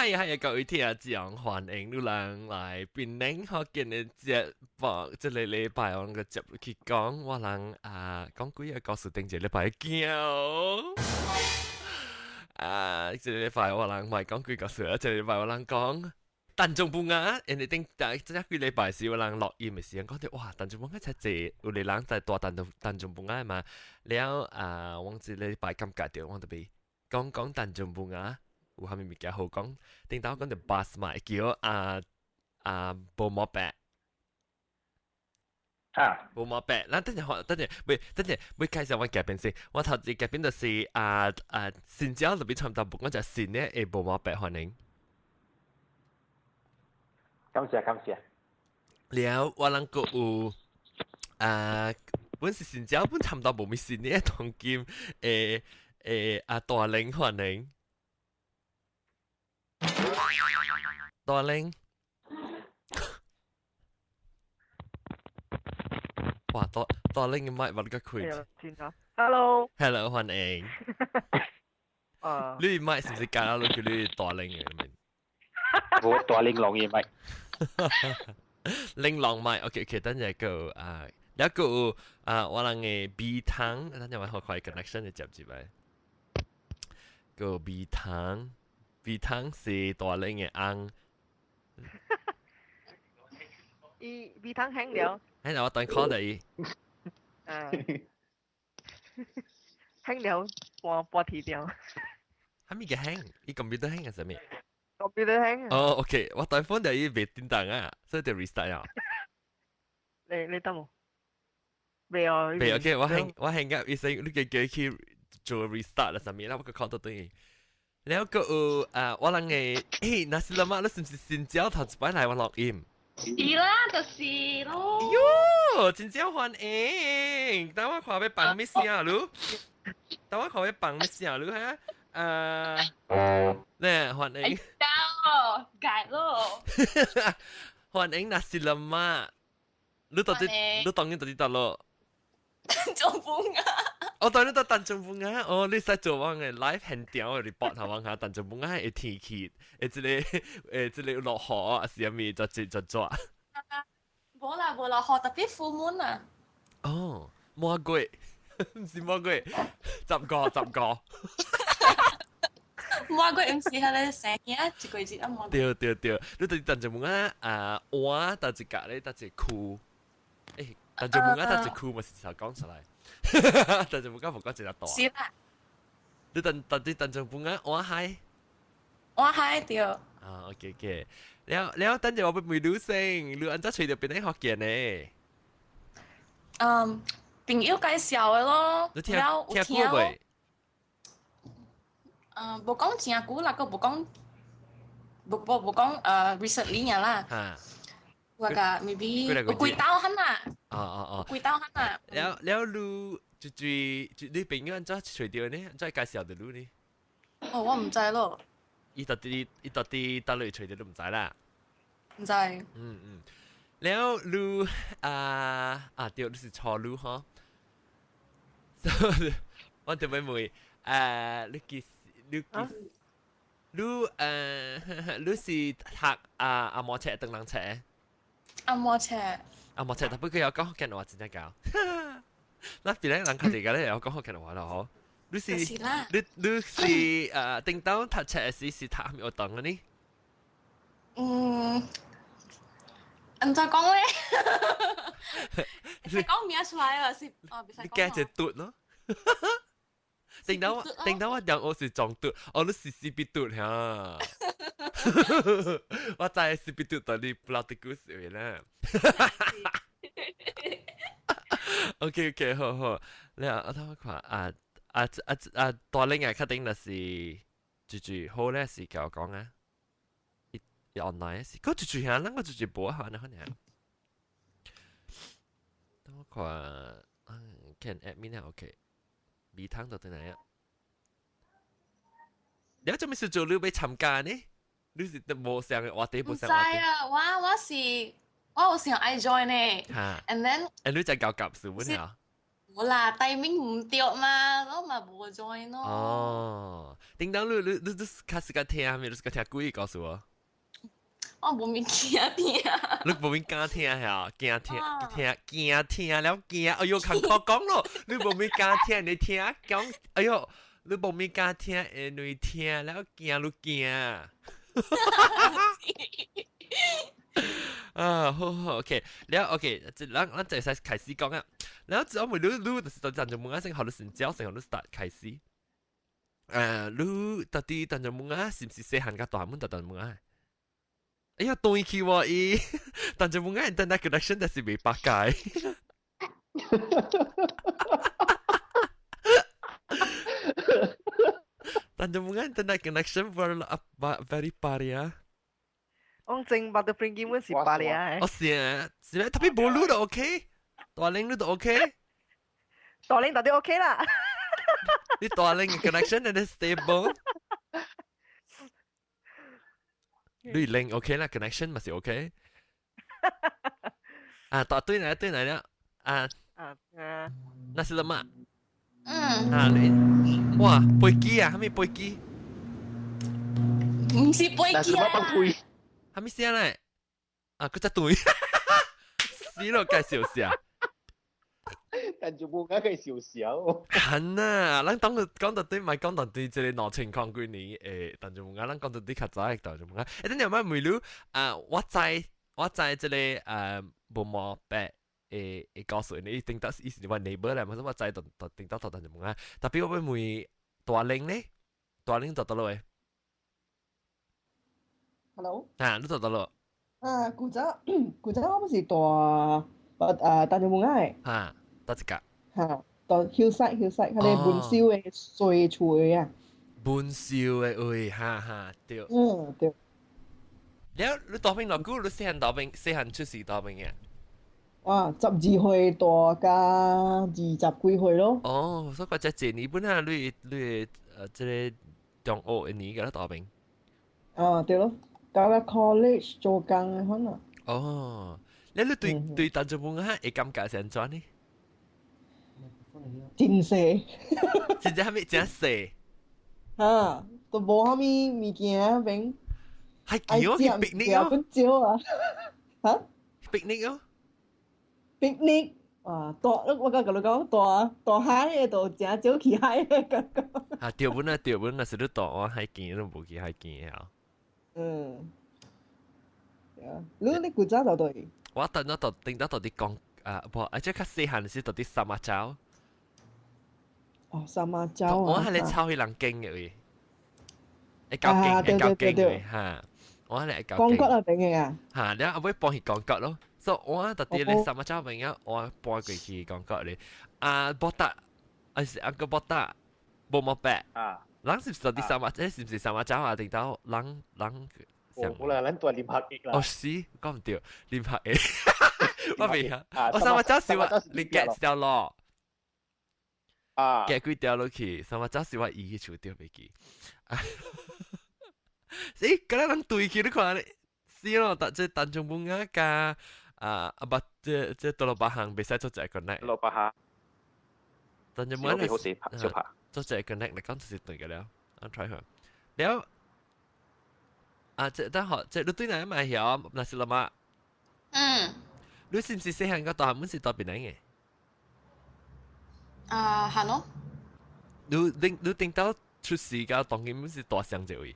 係係各位聽眾，歡迎你人來檳榔福建的節目。這個禮拜我個接去講，我人啊講幾个故事，頂一禮拜驚。啊，這個禮拜我人唔係講幾個故事，這個禮拜我人講陳忠本啊，因為頂這幾禮拜是我人錄音的時間，講到哇，陳忠本啊才濟，有個人在大陳陳忠本啊嘛，了啊，我這禮拜感覺到我特別講講陳忠本啊。有啥物物件好講？頂頭講到 bus 嘛，叫啊啊無毛白。啊，無毛白。咱等陣等陣，未等陣未介紹我嘉賓先。我頭一嘉賓就是啊啊，新椒特別差唔多，不過就新的會無毛白歡迎。感謝感謝。了，我人閣有啊，本是新椒，本差唔多無咪新的當今誒誒啊大玲歡迎。大玲，哇！大大玲嘅麥冇得開。 Hello。 Hello，歡迎。啊。你麥是唔是加咗叫你大玲嘅？我大玲龍嘅麥。玲瓏麥，OK OK，等陣個啊，一個啊，我人嘅 B 湯，等陣我好快 connection 嘅接住來。個 B 湯。鼻湯是大玲嘅翁。伊鼻湯輕了。哎，我等 call 你。啊。輕了，半半天掉。係咪嘅輕？伊 computer 輕係啥物？computer 輕。哦，OK，我等 phone 就伊未叮當啊，所以就 restart 啊。你你得冇？未啊。未 OK，我輕我輕個意思，你叫叫去做 restart 啦，啥物啦，我個 call 到對。了個有啊，我人嘅，誒，那是啦嘛，你是唔是新椒頭一擺來我錄音？是啦，就是咯。喲，真正歡迎！等我看欲放咩聲嚕？等我看欲放咩聲嚕哈？啊，咧歡迎。哦，解咯。歡迎那是啦嘛？你到底你當然到底得咯？陳忠本啊！我當你到陳忠本啊！哦，你使做我嘅 live 現場嘅 report 頭我下陳忠本啊嘅天氣，誒，這個誒，這個落雨啊，是啥物？就就就做。無啦無落雨，特別 full moon 啊！哦，滿月，唔是滿月，十個十個。滿月毋是彼个生囝一個月啊滿。對對對，你對陳忠本啊啊，換佗一格咧，佗一區？誒。但就冇啱，得一區咪是頭講出來，但就冇講冇講一個大。是啦。你等等啲但就冇啱，我嗨。我嗨對。啊，OK OK，了了，等陣我欲問你先，你按怎揣著檳榔福建呢？嗯，朋友介紹的咯。你聽聽過未？嗯，無講真久啦，閣無講，無無無講recently 啦。嚇。我個 maybe 有幾道很啊。哦哦哦。幾道很啊。了了，你就就你朋友按怎揣著呢？按怎介紹著你呢？哦，我毋知咯。伊到底伊到底佗落揣著你毋知啦。毋知。嗯嗯。了你啊啊對，你是初女吼。我特別問，你幾時？你幾時？你你是讀啊紅毛冊唐人冊？紅毛冊。紅毛冊，特別佢有講福建話真正教。那別人人較濟個咧有講福建話咯，嗬。你是你你是頂當讀冊時是讀啥物學堂嘅呢？嗯，毋知講咧，使講名出來啊？是哦，袂使講。你加一嘟咯。頂當我頂當我講我是撞嘟，哦，你是 CB 嘟嚇。我知 CB 嘟到你不老的故事啦。OK OK，好好，你啊，我睇我看啊啊啊啊，大玲啊，確定就是住住好咧，是教我講啊，伊 online 是，佢住住下，咱個住住無下，你可能。等我看，嗯，can admin 啊，OK，米湯就對嚟啊。你做咩事做你欲參加呢？你是無想嘅話題，無毋知想話題。啊，我我是我有想愛 join 呢嚇，and then 誒，你在搞夾事本啊？無啦，timing 毋對嘛，我嘛無 join 咯。哦，叮當你較時間聽，咪你時間聽鬼告訴我。我無物件聽。你無物件聽嚇，驚聽聽驚聽了驚，哎喲，坎坷講咯，你無物件聽，你聽講，哎喲，你無物件聽，因為聽了驚你驚。啊，好好，OK，了 OK，這咱就使開始講啊。然後之後咪你你就是到陳仲文啊，先學你先教，先學你 start 開始。你到底陳仲文啊，是毋是細漢甲大漢到陳仲文啊？哎呀，斷去喎伊，陳仲文啊，internet connection 就是未百解。陳仲文啊，internet connection very 巴啊。講正白到 print 基本是巴哩啊！哦是啊，是咩？特別無路都 OK，大玲你都 OK，大玲到底 OK 啦。你大玲嘅 connection 係 stable，你玲 OK 啦，connection 咪是 OK。啊，大對嚟對嚟了，啊啊啊，那是什麼？嗯。啊你，哇，飛機啊，係咪飛機？唔是飛機啊。係咪聲咧？啊，佢只對，死咯，介紹下。但就冇解佢笑笑。係啊，咱當講到對，咪講到對，這個兩千空幾年誒，但就冇解，咱講到對較早，但就冇解。誒，等陣我問你啊，我知這個無毛白會告訴你，頂到是意思我 neighbor 咧，嘛是我知到到頂到到但就冇解。特別我問大玲咧，大玲到倒落去。 Hello。啊，你到倒落？啊，古早我不是住啊，大眾門仔。啊，倒一個？嚇，到 hillside，彼个文秀的細厝的啊。文秀的位，哈哈，對。嗯，對。了，你大邊偌久？你細漢大邊，細漢出世大邊嘅？啊，12歲大甲20幾歲咯。哦，所以講這一年本啊，你這个中學一年個大邊。啊，對咯，到了 college 做工的款啊。哦，你對大眾文化會感覺是按怎呢？真細。真正蝦米真細？哈，都無蝦米物件邊。係叫去 picnic 哦。本少啊。哈？picnic 哦。 picnic 啊，大我剛共你講，大大海的就誠少去海的感覺。啊，對本啊，對本，若是你大灣海墘，你無去海墘的啊。嗯。你古早就對。我等咗到頂到到底講啊，無，啊，這較細漢時到底三馬洲。哦，三馬洲啊。我係咧抄去人經嘅位，會交經，會交經嘅嚇。我係咧交江角啊，邊嘅啊。嚇，你後尾搬去江角咯。所以我特別咧三馬洲邊啊，我搬過去江角咧。啊，博達，啊是阿個博達，無毛白。啊。人是唔是到底三馬？這是唔是三馬洲啊？定到人人。冇啦，咱住林柏益啦。哦是，講唔對，林柏益。我未曉。我三馬洲是我你夾一條路。啊。夾幾條落去，三馬洲是我姨嘅厝對袂記。咦，敢若人對去你看咧，是咯，但這陳松文啊加啊啊不，這多羅巴行袂使做一個 connect。多羅巴行。陳松文好似拍小拍。做一個 connect 嚟講就是對嘅了，我 try 下。了。啊，這等學，這你對哪買曉？那是了嘛？嗯。你是唔是細漢個大漢是到邊來嘅？啊，係咯。你頂到出世個當今是大上這位？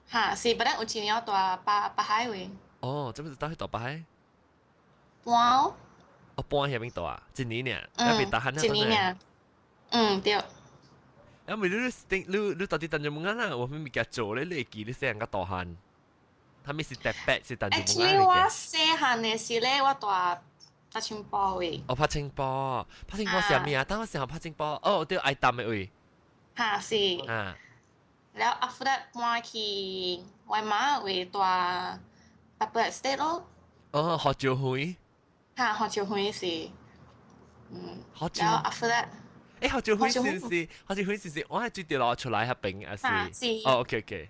嚇，是，本來有錢要大八八海位。哦，這不是到去大八海？搬哦。哦，搬遐邊大啊？一年爾，那邊大漢一年爾。嗯，對。因為你到底陳松文啊？我咩物件做咧？你會記你細漢個大漢？他們是特別是陳松文嚟嘅。我細漢的時咧，我住拍青埔位。哦，拍青埔，拍青埔是啥物啊？當我時候拍青埔，哦，對，愛淡的位。哈是。啊。了 after that 搬去我媽位住 Pepper Estate 咯。哦，學椒園。哈，學椒園是。嗯。學椒。了 after that。誒，學椒園是唔是？學椒園是唔是？我係住條路出來迄邊，還是？哦，OK OK。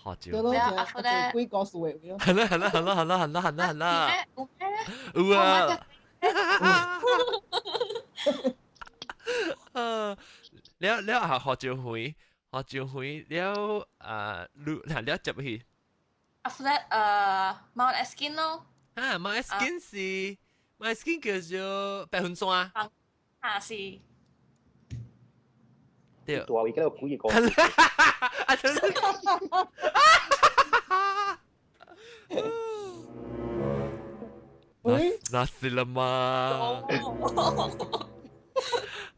學椒。了，after that 幾個數嘅。係啦係啦係啦係啦係啦係啦係啦。有啊。啊，了了啊，學照會，學照會了啊，你嗱了接去。 After that，Mount Askin 咯。啊，Mount Askin 是 Mount Askin 叫做白雲山。啊是。對。大位嗰個幾個。啊，真是。喂，那是了嗎？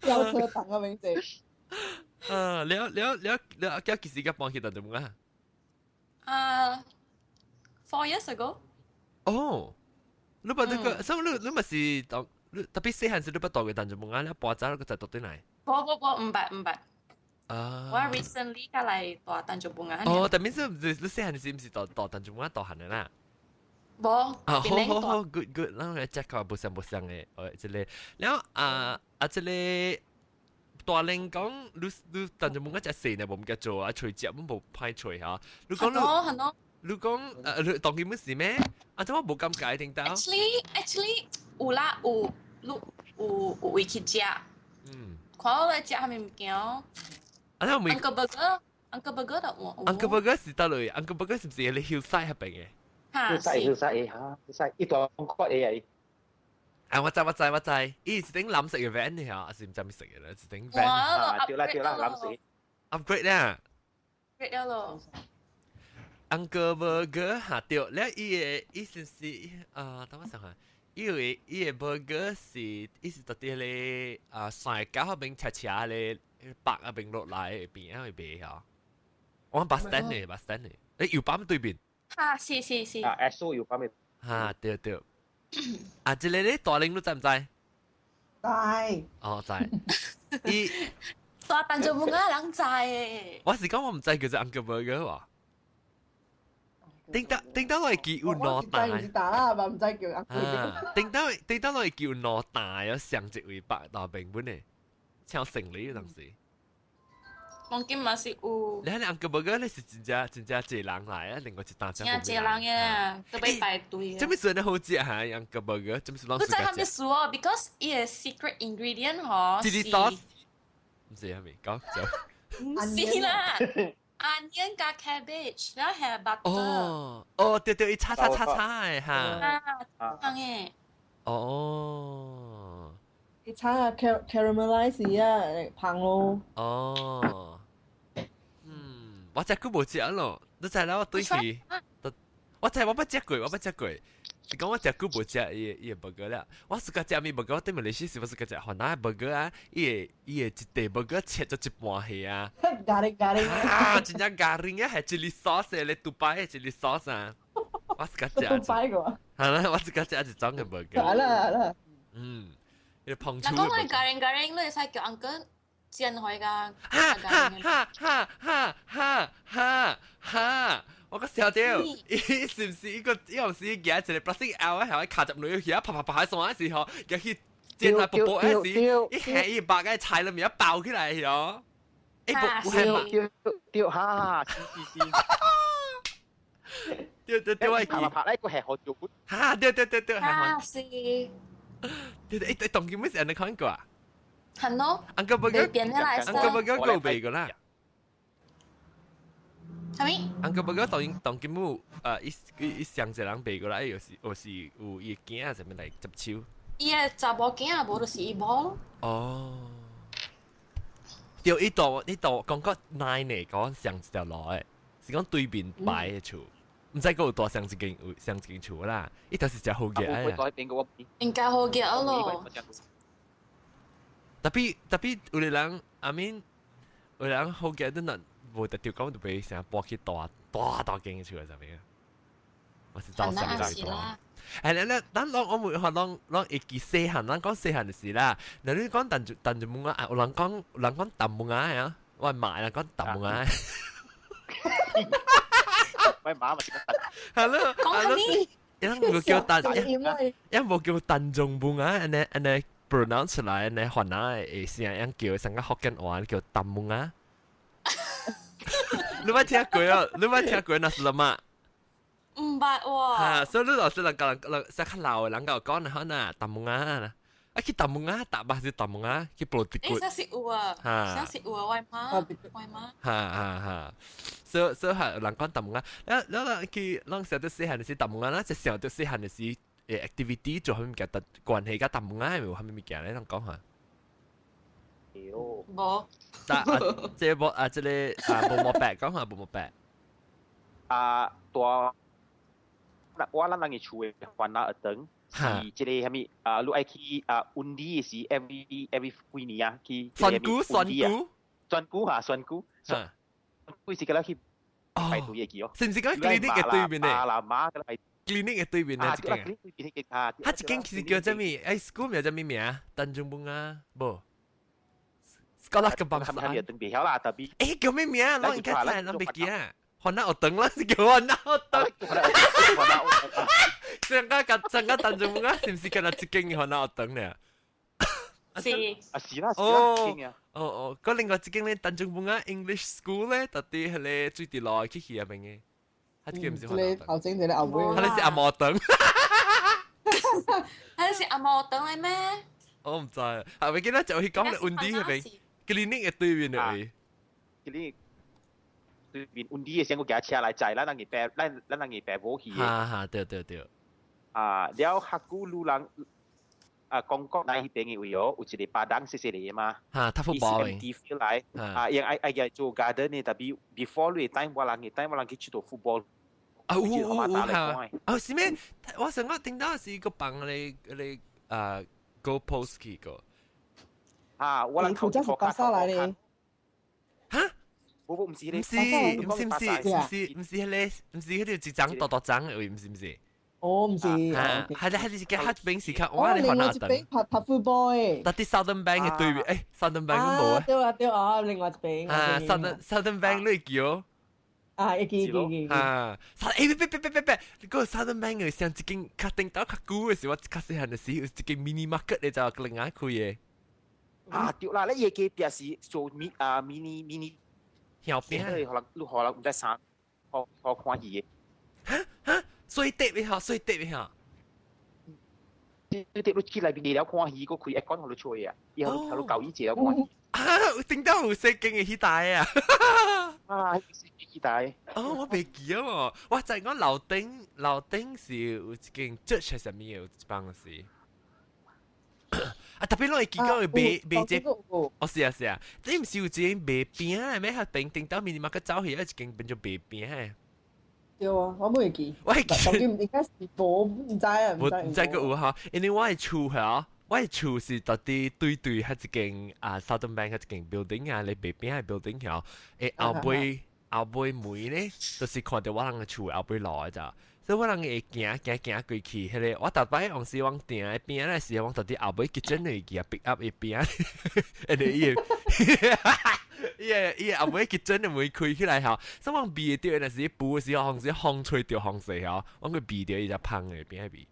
有車等啊，名字。啊，了了了了，叫幾時個搬去大眾啊？啊，4 years ago。哦，你把那個，所以你咪是當，你特別細漢時你捌住過大眾啊？你搬走個再住轉來？無無無，毋捌毋捌。啊！我 recently 才來住大眾啊。哦，但係是你細漢時毋是住住大眾啊，大漢的啦。無。啊，好好好，good good，咱來 check 下無相無相的，哦，這個，了啊啊，這個大玲講，你你大眾啊，食細呢，無毋記做啊，揣食阮無歹揣嚇。你講你，你講你當佢乜事咩？啊，怎麼無感覺聽到？Actually 有啦，有，你有有位去食。嗯。看我來食啥物物件。啊，那我 Uncle Burger，Uncle Burger 都有。 Uncle Burger 是佗落？Uncle Burger 是毋是喺 Hillside 彼邊的？ Hillside Hillside 嚇，Hillside 伊大國的啊！我知我知我知，伊是頂藍色嘅 van 嘅嚇，還是毋知咩色嘅咧？是頂 van。啊，對啦對啦，藍色。 Upgrade 啦。 Upgrade 了咯。 Uncle Burger 嚇對，了伊個伊是是啊，等我想下，伊個伊個 burger 是伊是佇佇咧啊山腳彼邊斜斜咧北啊邊落來邊仔去賣嚇。我 bus stand 嘅 bus stand 嘅，誒油泵對面。哈，是是是。啊，Esso 油泵面。哈，對對。啊，這個咧大玲你知毋知？知。哦，知。伊大但就無個人知誒。我是講我毋知叫做 Uncle Burger 喎。頂到頂到我會記有兩大。我知唔知打啦，嘛毋知叫 Uncle Burger。頂到頂到我會記有兩大，有上一位百大平本的，超勝利當時。當今嘛是有。你睇你 Uncle Burger 咧是真正真正濟人來啊，另外一單真正濟人嘅，都欲排隊。這物算好食哈，Uncle Burger，這物算你知啥物事哦？Because 伊个 secret ingredient 吼是。Chili sauce。毋是啥物，講就。毋是啦，onion 加 cabbage，然後係 butter。哦哦，對對，伊炒炒炒炒的哈。啊，香的。哦。伊炒啊，caramelize 啊，香咯。哦。我食久無食咯，你知啦，我對去，我知我捌食過，我捌食過。是講我食久無食伊伊個 burger 了。我是個食物 burger，我對馬來西亞是我是個食雲南 burger 啊，伊個伊個一塊 burger 切咗一半去啊。 Garing garing。啊，真正 garing 啊，係 chili sauce 咧，杜拜嘅 chili sauce 啊。我是個食。杜拜個。係啦，我是個食一種嘅 burger。係啦係啦。嗯，伊個碰觸。若講我 garing garing，你會使叫 uncle 煎開㗎。哈哈哈哈哈哈哈哈！我個笑掉，伊是毋是伊個伊有時舉一個 plastic 餚啊，係卡入落去，啪啪啪喺山嗰時候，入去煎下薄薄嗰時，伊下伊白個菜裏面一爆起來嗬。欸，不，對對對，哈，是是是。對對對，我記。拍拍咧個係好做。哈，對對對對，哈是。對對，欸，當今咩時你看過啊？係咯。 Uncle Burger，Uncle Burger 夠賣過啦。啥物？Uncle Burger 當當今有伊伊上一人賣過來，有時有時有伊囝啥物來接手。伊个查某囝，無就是伊某。哦。對，伊度伊度講個奶呢，講上一條路的，是講對面擺的厝，毋知閣有大上一間有上一間厝啦。伊就是誠好嘅。應該好嘅咯。特別特別有個人，I mean，有個人好嘅，都若無特條講就袂成日搬去大大大間的厝上面。我是走上最大。係咧咧，咱攏我每學攏攏會記細漢，咱講細漢就是啦。若你講陳陳就木啊，有人講有人講淡木啊啊，我媽人講淡木啊。我媽咪是係咯，講啥物？伊人無叫陳，伊無叫陳中木啊，按呢按呢 pronounce 出來，按呢雲南的聲樣叫，成個福建話叫淡木啊。你捌聽過啊？你捌聽過那是什麼？毋捌喎。嚇，所以你老師人講人人較老的人講講啦，呐，淡木仔啊，去淡木仔搭巴士淡木仔去布迪骨。欸，是有啊，是有啊，我媽，我媽。哈哈哈，所以係人講淡木仔，了了去，咱小到細漢的時淡木仔，咱就小到細漢的時activity 做啥物件，關係佮淡木仔有啥物件咧？咱講下。無。但啊，這無啊，這个啊，無無白講下無無白。啊，大，我咱人的厝的番仔學堂是這个啥物啊？你愛去啊？溫迪是 every 幾年啊？去選舉選舉選舉哈選舉，選舉是佮去排隊的去哦。是毋是講 clinic 的對面的？啊啦媽 clinic 的對面的一間。他一間其實叫啥物？欸，school 名叫啥物名？Tanjung Bungah 無？Sekolah Kebangsaan。欸，叫咩名？我應該知，咱袂記啊。番仔學堂啦，是叫番仔學堂。上個上個 Tanjung Bungah 是毋是敢若這間番仔學堂呢？是。啊是啦是啦。哦哦，嗰另外一間咧，Tanjung Bungah English School 咧，到底彼个水佇路去去那邊的，彼間毋是番仔學堂。頭前一个後尾。彼个是阿毛堂。彼个是阿毛堂來咩？我毋知，啊，袂記得就去講咧，溫迪彼邊，clinic 的對面的位。 clinic 對面溫迪的先，我駕車來載咱人嘅爸，咱咱人嘅爸母去的。哈哈，對對對。啊，了較久女人啊，公國內彼邊的位哦，有一個 padang 細細个嘛。哈，他 football 伊是 empty field 來，啊，伊愛愛做 garden 的，tapi before 你 time 我人嘅 time 我人去佚佗 football。啊，有有有哈。哦，是咩？我上個聽到是個幫你你啊 goal post 去個。啊，我人頭先是巴沙來的。哈？無無，毋是咧，毋是，毋是，毋是，毋是，毋是彼个，毋是彼個一張大大張的位，毋是毋是。哦，毋是。啊，係咧，係是較彼邊是較我咧另外一邊拍拍 football 的。但佇 Southern Bank 的對面，欸，Southern Bank 都無啊。對啊對啊，另外一邊。啊，Southern Bank 你會記哦？啊，會記記記。啊，欸，別別別別別，你個 Southern Bank 的像一間較頂頭較久的時，我較細漢的時，有一間 mini market 的就另外開的。啊，對啦，你伊個隔壁是做 mini 啊 mini mini。橋邊。可能你可能毋知啥，好好看戲的。哈哈，水滴一下，水滴一下。你你你去內面了看戲，閣開 aircon 予你吹啊，以後予你舊椅坐了看戲。啊，頂到有細間的彼台啊！啊，是彼台。哦，我袂記啊，我知講樓頂樓頂是有一間 church 啥物的，有一幫是。啊，特別攏會記講會賣賣這，哦是啊是啊，你毋是有一間賣餅的咩？彼邊頂到 mini market 走去，一間變做賣餅的。對啊，我袂記。我會記。當然應該是無，毋知啊，毋知閣有吼，因為我的厝吼，我的厝是到底對對彼一間啊，Southern Bank 彼一間 building 啊，咧賣餅的 building 吼，欸後尾後尾門咧，就是看著我人的厝後尾路的咋。所以我人會行行行過去，彼个我逐擺往時往埕的邊的時候，我到底後尾 kitchen 會記啊，pick up 伊餅，因為伊個伊個伊個後尾 kitchen 的門開起來吼，所以我味會著，若是晡的時候，風時風吹著風勢吼，我會味著伊只芳的餅味。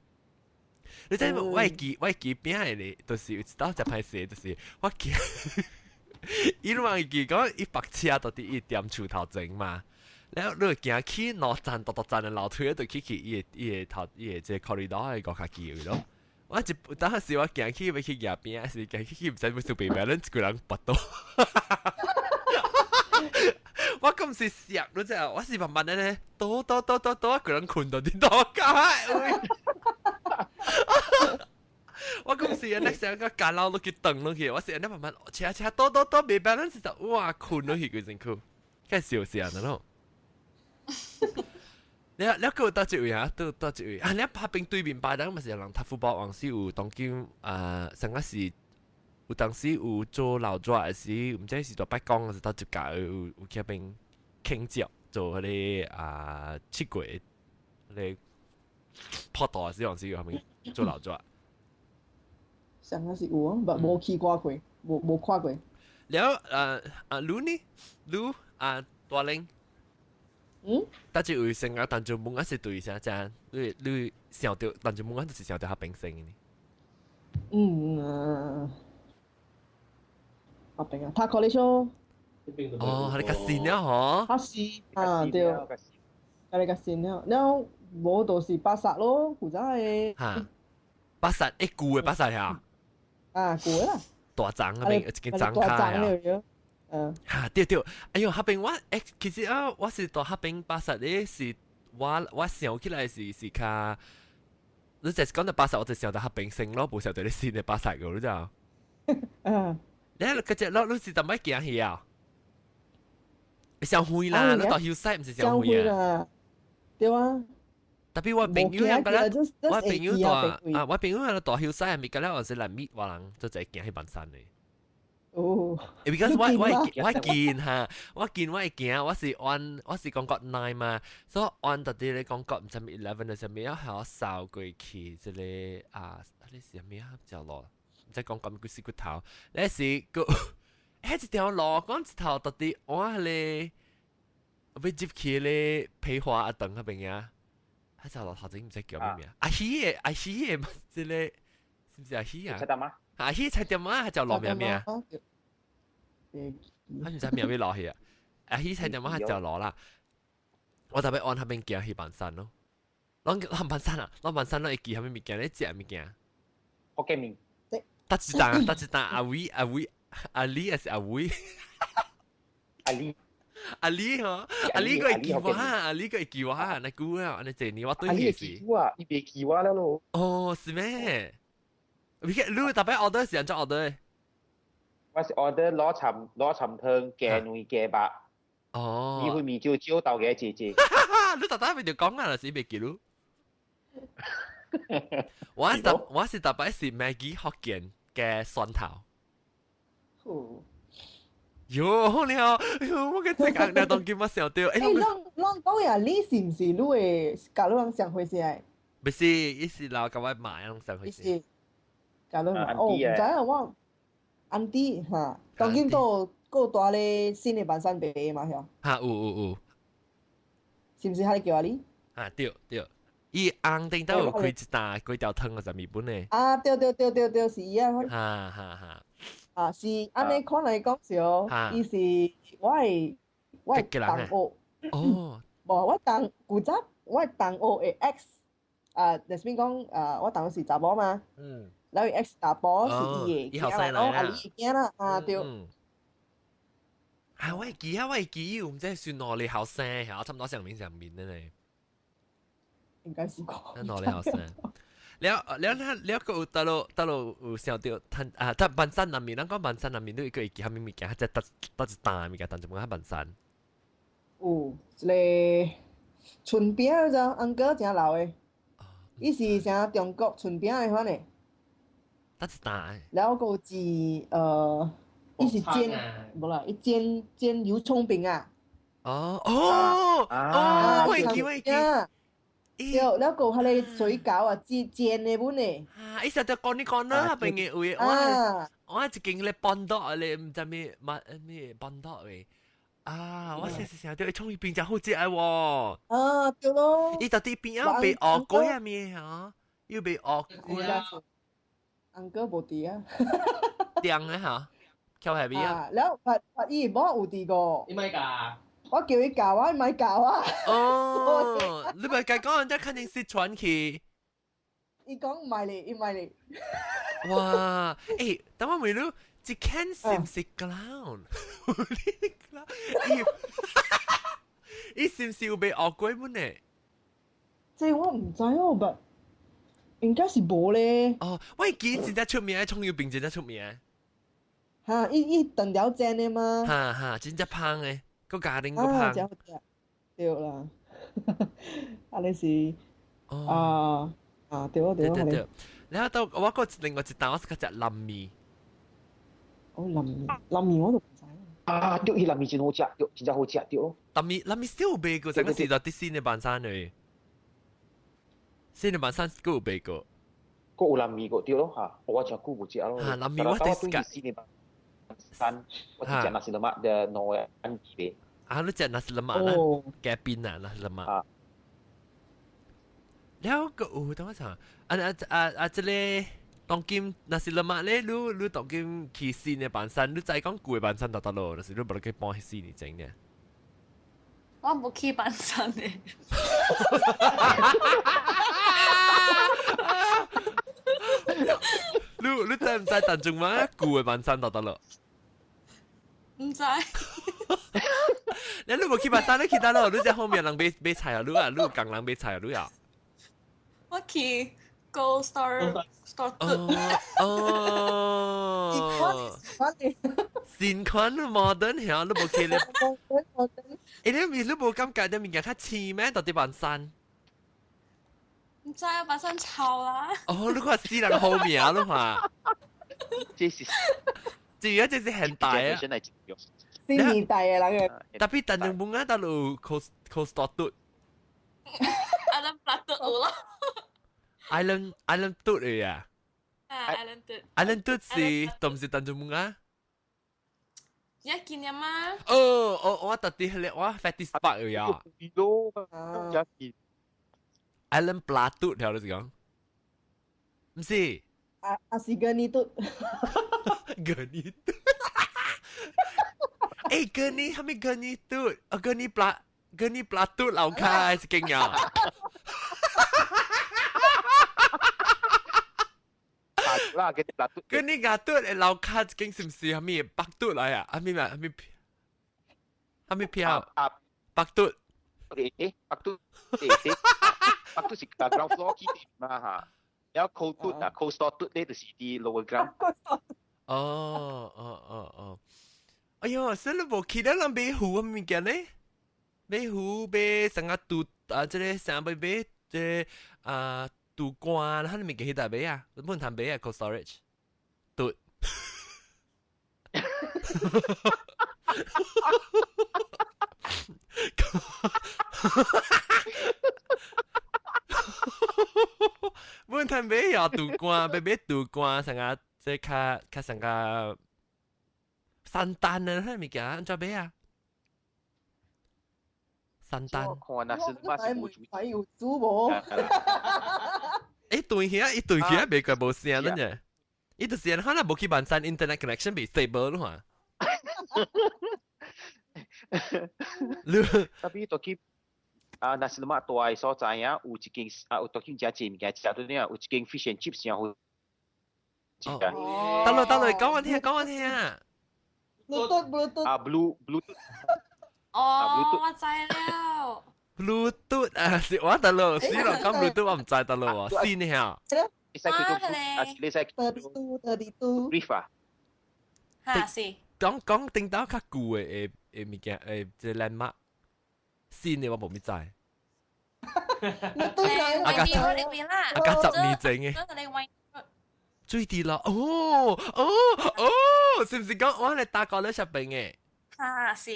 你知無？我會記餅的咧，就是有一道真歹勢，就是我記，伊攏會記講伊泊車到佇伊踮厝頭前嘛。然後你會行去兩層大大層的樓梯，就去去伊个伊个頭伊个這個 corridor 的五跤機位咯。我一當時我行去欲去蜈餅，還是行去去毋知欲做白白，恁一個人跋倒。我咁是攝，你知啊？我是慢慢的咧，倒倒倒倒倒，一個人睏到佇倒街。我講是按呢成個監樓落去轉落去，我是按呢慢慢車車倒倒倒，袂 balance 就哇睏落去規身軀，該笑死人咯。你你閣有佗一位啊？佗佗一位啊？你拍邊對面巴當嘛是有人踢 football 往時有當今啊，上個是有當時有做老紙的時，毋知是大伯公還是佗一家有有去彼邊傾接做彼个啊七月彼個破道的時往時有啥物做老紙。上個是有啊，無無去過過，無無看過。了啊，你呢？你啊，大玲。嗯？佗一位先啊，Tanjung Bungah 是對啥正？你你想著 Tanjung Bungah 就是想著彼邊先的。嗯，彼邊啊，讀 college 哦。哦，彼較新了吼。較新啊，對。彼較新了，了無就是巴剎咯，古早的。嚇，巴剎一舊的巴剎呀？啊，舊的啦。大欉嗰邊一間欉卡啊。嗯。嚇，對對，哎喲，彼邊我其實啊，我是到彼邊巴剎咧，是我想起來是較，你就是講到巴剎，我就想到彼邊先咯，無想到你新的巴剎個，你知道？嗯。你嗰隻咯，你是踮擺行去啊？上遠啦，你到 Hillside 毋是上遠啊？對啊。 Tapi 我朋友啊，我朋友蹛啊，我朋友喺度 Hillside 係咪？嗰陣時來meet 我人，就就行去板山的。哦。 Because 我見嚇，我見我會行，我是按我是講國內嘛，所以按特啲你講國唔知咩 11 的時候，要係我掃過去，這個啊，你是咩啊？條路，唔知講講幾時骨頭，你是個，彼一條路講一頭到底我咧，欲入去咧培華阿頓彼邊啊，彼條路頭前毋知叫咩名，阿喜的阿喜的，這個是毋是阿喜啊？菜店啊？阿喜菜店啊，條路名咩啊？我毋知名欲落去啊！阿喜菜店啊，條路啦，我特別按彼邊行去板山咯，攏攏板山啊，攏板山攏會記啥物物件？你食物件？福建麵。得一單，得一單，阿偉阿偉阿李還是阿偉？阿李。阿李嗬，阿李個會記我，阿李個會記我，那久啊，按呢濟年我對伊是。我，伊袂記我了咯。哦，是咩？你逐擺 order 是按怎 order？我是 order 滷杉湯加卵加肉。哦。米粉麵少少，豆芽濟濟。你逐擺咪就講啊，是袂記錄。我是逐擺是 Maggi 福建嘅蒜頭。好。喲，好了，喲，我個這個你當今我想到，欸，攏攏講呀，你是毋是你會共你人上歲時的？不是，伊是老共我買攏上歲時。共你買，哦，毋知影我 auntie 哈，當今都閣蹛咧新的板山賣嘛，曉？哈，有有有。是毋是彼个叫阿你？啊，對對，伊紅頂都有開一擔幾條湯啊，十物本的。啊，對對對對對，是伊啊。哈哈哈。啊，是按呢看來講是哦，伊是我的同學。哦。無，我同古早我的同學的 ex，啊，就是講啊，我同學是查某嘛。然後伊 ex 查甫是伊的囝啦，哦，啊，伊的囝啦，啊對。啊，我會記啊，我會記，毋知算哪裡後生，嚇，差毋多上面上面的咧。應該是講。哪裡後生？了了了了，閣有佗落佗落有想著，趁啊，但板山內面，咱講板山內面都會會記啥物物件，則佗佗一擔物件，但就無較板山。有一个春餅就 uncle 誠老的，伊是啥中國春餅的款的。佗一擔。了閣有一伊是煎，無啦，伊煎煎油蔥餅啊。哦哦哦，我會記我會記。對，了閣有彼个水餃啊，煎煎的本的。啊，伊實在講你講啦，彼邊的位，我我一間咧半島咧，毋知咩乜咩半島的。啊，我成時成日對葱油餅真好食的喎。啊，對咯。伊到底邊仔賣芋粿啊咩嚇？又賣芋粿。 Uncle 無佇啊。訂的嚇，翹下邊啊。了，發發伊某有佇個。你莫教。我叫伊教我，伊莫教我。哦，你咪共講人家肯定是傳去。伊講毋愛咧，伊毋愛咧。哇！欸，等我問你，這間是毋是 clown？伊是毋是有賣芋粿本呢？這我毋知哦，but 應該是無咧。哦，我記真正出名，蔥油餅真正出名。哈，伊伊長條煎的嗎？哈哈，真正芳的，閣家庭閣芳。啊，對啦，按呢是啊啊對對對對。然後到我閣另外一擔，我是較食南麵。哦，南麵，南麵我都毋知。啊，對，伊南麵真好食，對，真正好食，對咯。南麵南麵少有賣過，上個時就佇新的板山的，新的板山閣有賣過。閣有南麵個對咯嚇，我真久無食咯。嚇，南麵我第時新的板山，我是食 nasi lemak 的兩个 auntie 的。啊，你食 nasi lemak 啦，加邊啊 nasi lemak。了閣有等我查，啊啊啊啊！這個當今 nasi lemak 咧，你你當今去新的板山，你知講舊的板山佇佗落，就是你無去搬去新的整嘅。我無去板山的。你知唔知陳仲文舊的板山就得咯？毋知。你無去板山，你去佗落？你在後面人買買菜啊？你啊，你有共人買菜啊？你啊？我去 Gold Star Store。哦。新款 modern 遐，你無去咧？欸，你無感覺啲物件較淺咩？到底板山？毋知啊，板山臭啦。哦，你看死人好名，你看。這是，這個這是現代啊。新年代的人個。特別陳仲文啊，到路 cost cost 嘟。 Island 嘟有啦。 Island 嘟嚟啊。啊，Island 嘟。 Island 嘟是，都毋是陳仲文啊？一見啊嘛。哦，我特別係我 fatty spot 嚟啊。一見。 Island 嘟條你是講？毋是。啊啊是格尼嘟。格尼嘟。欸，格尼，啥物格尼嘟？啊，格尼ป格尼ป嘟樓卡是勁啊！啦，格尼嘟。格尼牙嘟的樓卡一間是毋是啥物北嘟來啊？啥物嘛？啥物？啥物票？啊，北嘟。欸欸，北嘟，欸欸，北嘟是 ground floor 起嘛哈，然後 cold 嘟啊，cold store 嘟咧就是佇 lower ground。哦哦哦哦。哎喲，所以你無去咱人買魚物件咧？買魚買啥個肚啊？這個啥買買這個啊肚肝，彼物件彼搭買啊？你本通買啊？Cold storage 肚。本通買啊肚肝，買買肚肝，啥個這較較啥個？山丹啊，彼物件按怎買啊？山丹。看那是我是無煮，有煮無？欸，對遐，伊對遐袂過無聲了呢。伊就是可能無去萬山 internet connection 袂 stable 咯嘛。你特別到去啊，若是嘛大个所在啊，有一間啊，有到去食濟物件，食到了有一間 fish and chips 誠好食。哦，得咯得咯，講我聽，講我聽。 Bluetooth Bluetooth 啊，Blue Bluetooth 哦，我知了。 Bluetooth 啊，是我得咯，死咯，講 Bluetooth 我毋知得咯喎，新的嚇。你使叫做啊，你使 32 32 brief 啊。嚇是。講講頂到較舊的的物件，誒，這 landmark 新的我無咪知。阿阿甲10年前的。水滴咯，哦哦哦，是毋是講我係大哥咧出邊的？嚇是。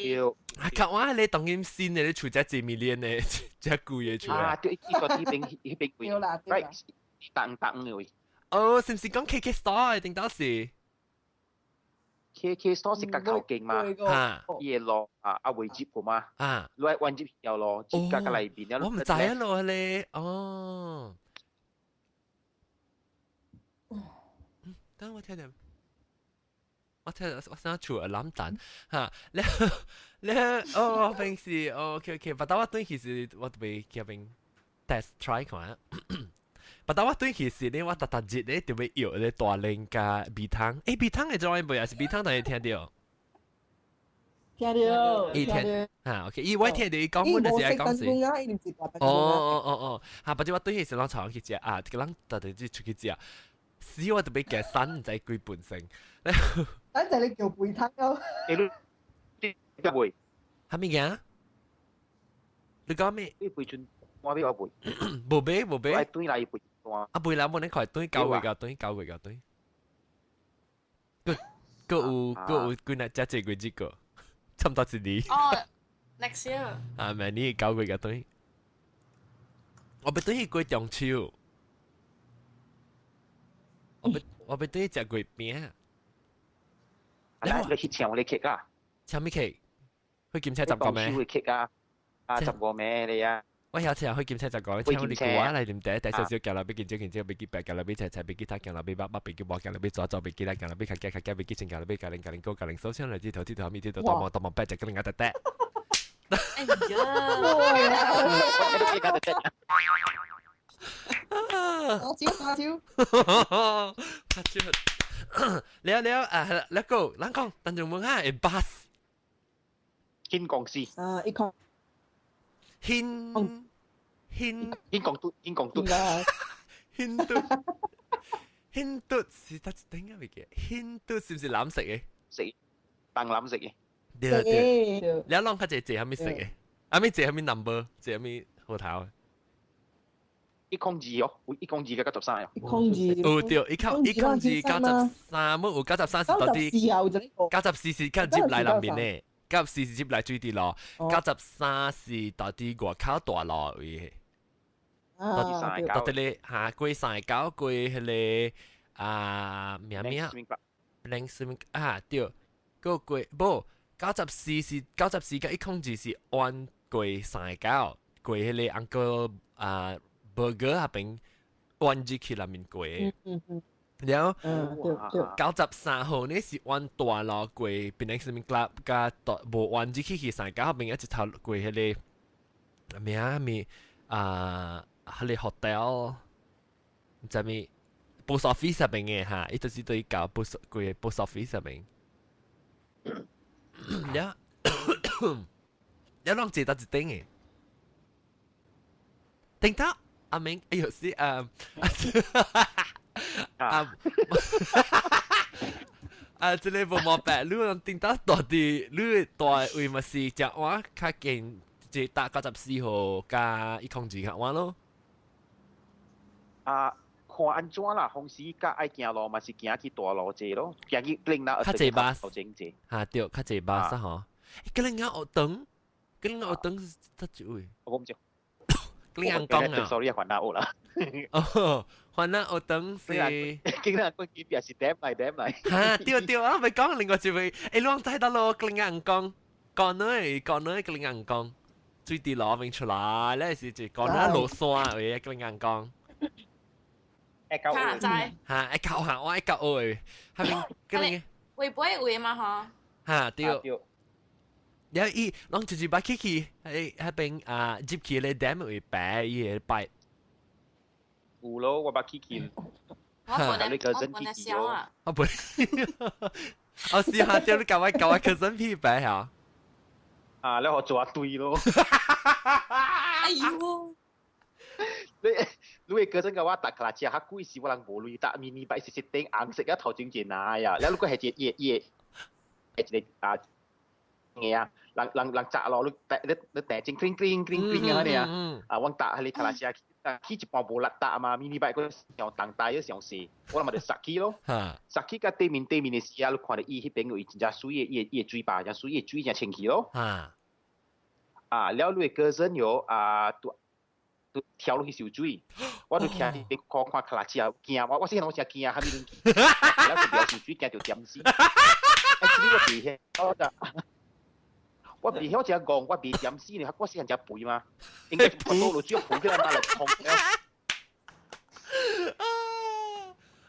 啊，較我係你當今新的，你厝只一米連的，只舊的厝。啊，對，伊個彼邊彼邊位，right，重重的位。哦，是毋是講 KK Store 的頂到是？KK Store 是角頭間嘛？嚇。伊的路啊啊位置個嘛？啊。你彎入條路，接角角內邊。我毋知啊咯，咧，哦。等我聽聽，我聽我想厝攬蛋嚇，你你哦平時哦 OK OK，不但我轉去時我特別去邊 test try 看，不但我轉去時咧，我逐逐日咧特別搖咧大奶加味湯，欸味湯會怎樣袂啊？是味湯但係聽著，聽著，伊聽嚇 OK，伊我聽著伊講，阮就是愛講是，哦哦哦哦，嚇，不就我轉去時攏帶我去食啊，這個人逐逐日出去食。死我特別夾山，毋知幾本性。等陣你叫背湯咯。欸你你背？啥物件？你講咩？你背陣我俾我背。無買無買。我轉來背單。啊背啦，無你看轉9月個轉9月個轉。閣閣有閣有幾若食這幾日個，差毋多一年。哦，next year。啊，明年9月個轉。我欲轉去過中秋。我欲轉去食月餅。啊！你去請我啲 cake 啊？請咩 cake？去檢測十個咩？中秋的 cake 啊！啊，10個咩你啊？我曉請去檢測十個，請你古啊來啉茶，茶少少，行落去見少見少，欲記白，行落去菜菜，欲記他，行落去肉肉，欲記無，行落去左左，欲記來，行落去較行較行，欲記前，行落去加零加零九加零手槍來鐵頭鐵頭咪鐵頭，大毛大毛白，食個零仔得得。哎呀！打招打招，打招。了了啊，那個咱講，當中問下會巴士。興公司。啊，一空。興興興公都興公都。興都興都是得點解未記？興都是唔是藍色嘅？色，當藍色嘅。對對。你啷較濟坐啥物色嘅？啊咪坐啥物 number？坐啥物號頭？ 102哦，有102佮93哦。一空二。有對，一空二93，冇有93是到底？94是較入來內面的，94是入來水佇路，93是到底外口大路位。到底咧嚇過39過彼個啊名名，零什麼啊對，閣過無94是94佮102是彎過39過彼個 uncle 啊。burger 那邊彎入去內面過，然後93號呢是彎大路過 Penang Swimming Club，佮無彎入去去三九那邊一頭過彼個名物啊，彼個 hotel，毋知物 post office 那邊的哈，伊就是對到 post 過 post office 那邊，了，了攏坐佗一頂的，頂頭。阿明，哎呦是啊啊啊！這個無毛病，你頂到大啲，你大位嘛是食碗較近，即搭94號佮102較晚咯。啊，看按怎啦，風時佮愛行路嘛是行去大路坐咯，行去另那較濟巴士，嚇對，較濟巴士吼。吉林亞學堂，吉林亞學堂是佗一位？我毋知。吉林講啊，sorry 啊，番仔學啦。哦，番仔學堂是。吉林講隔壁是點來點來。嚇對對啊，咪講另外一位，欸，你知得咯，吉林講，講女講女吉林講，水佇路邊出來，咧是就講那落山位吉林講。會教嚇知。嚇會教嚇，我會教學，下面吉林。會不會位嘛吼？嚇對。然後伊攏直直捌去去，喺彼邊啊入去咧點會白伊個擺。有咯，我捌去去。我本來我本來想啊。我本，我試下叫你教我教我 cousin 屁白嚇。啊，你學做一堆咯。哎呦！你你個 cousin 嘅話，搭卡拉車較貴時，我人無鐳搭 mini bike 是頂紅色啊頭前一拿呀，你如果係一一一個啊。嘅啊，人人人砸落，你你你掟正叮叮叮叮啊，你啊，啊，我搭彼个卡拉車，去一半無力搭嘛，mini bike 閣上重大又上細，我嘛就殺去咯，殺去佮對面對面的時啊，你看著伊彼邊有伊真正媠的，伊的伊的水壩真媠，伊的水真清氣咯。啊，了你的 cousin 喲啊，拄拄跳落去泅水，我就徛佇邊看看卡拉車，驚我我細漢我誠驚，啥物攏驚，了就袂泅水驚著點死。欸，這個我袂曉的。我袂曉食戇，我袂點死呢，我細漢食肥嘛，應該是倒落水浮起來嘛，就痛了。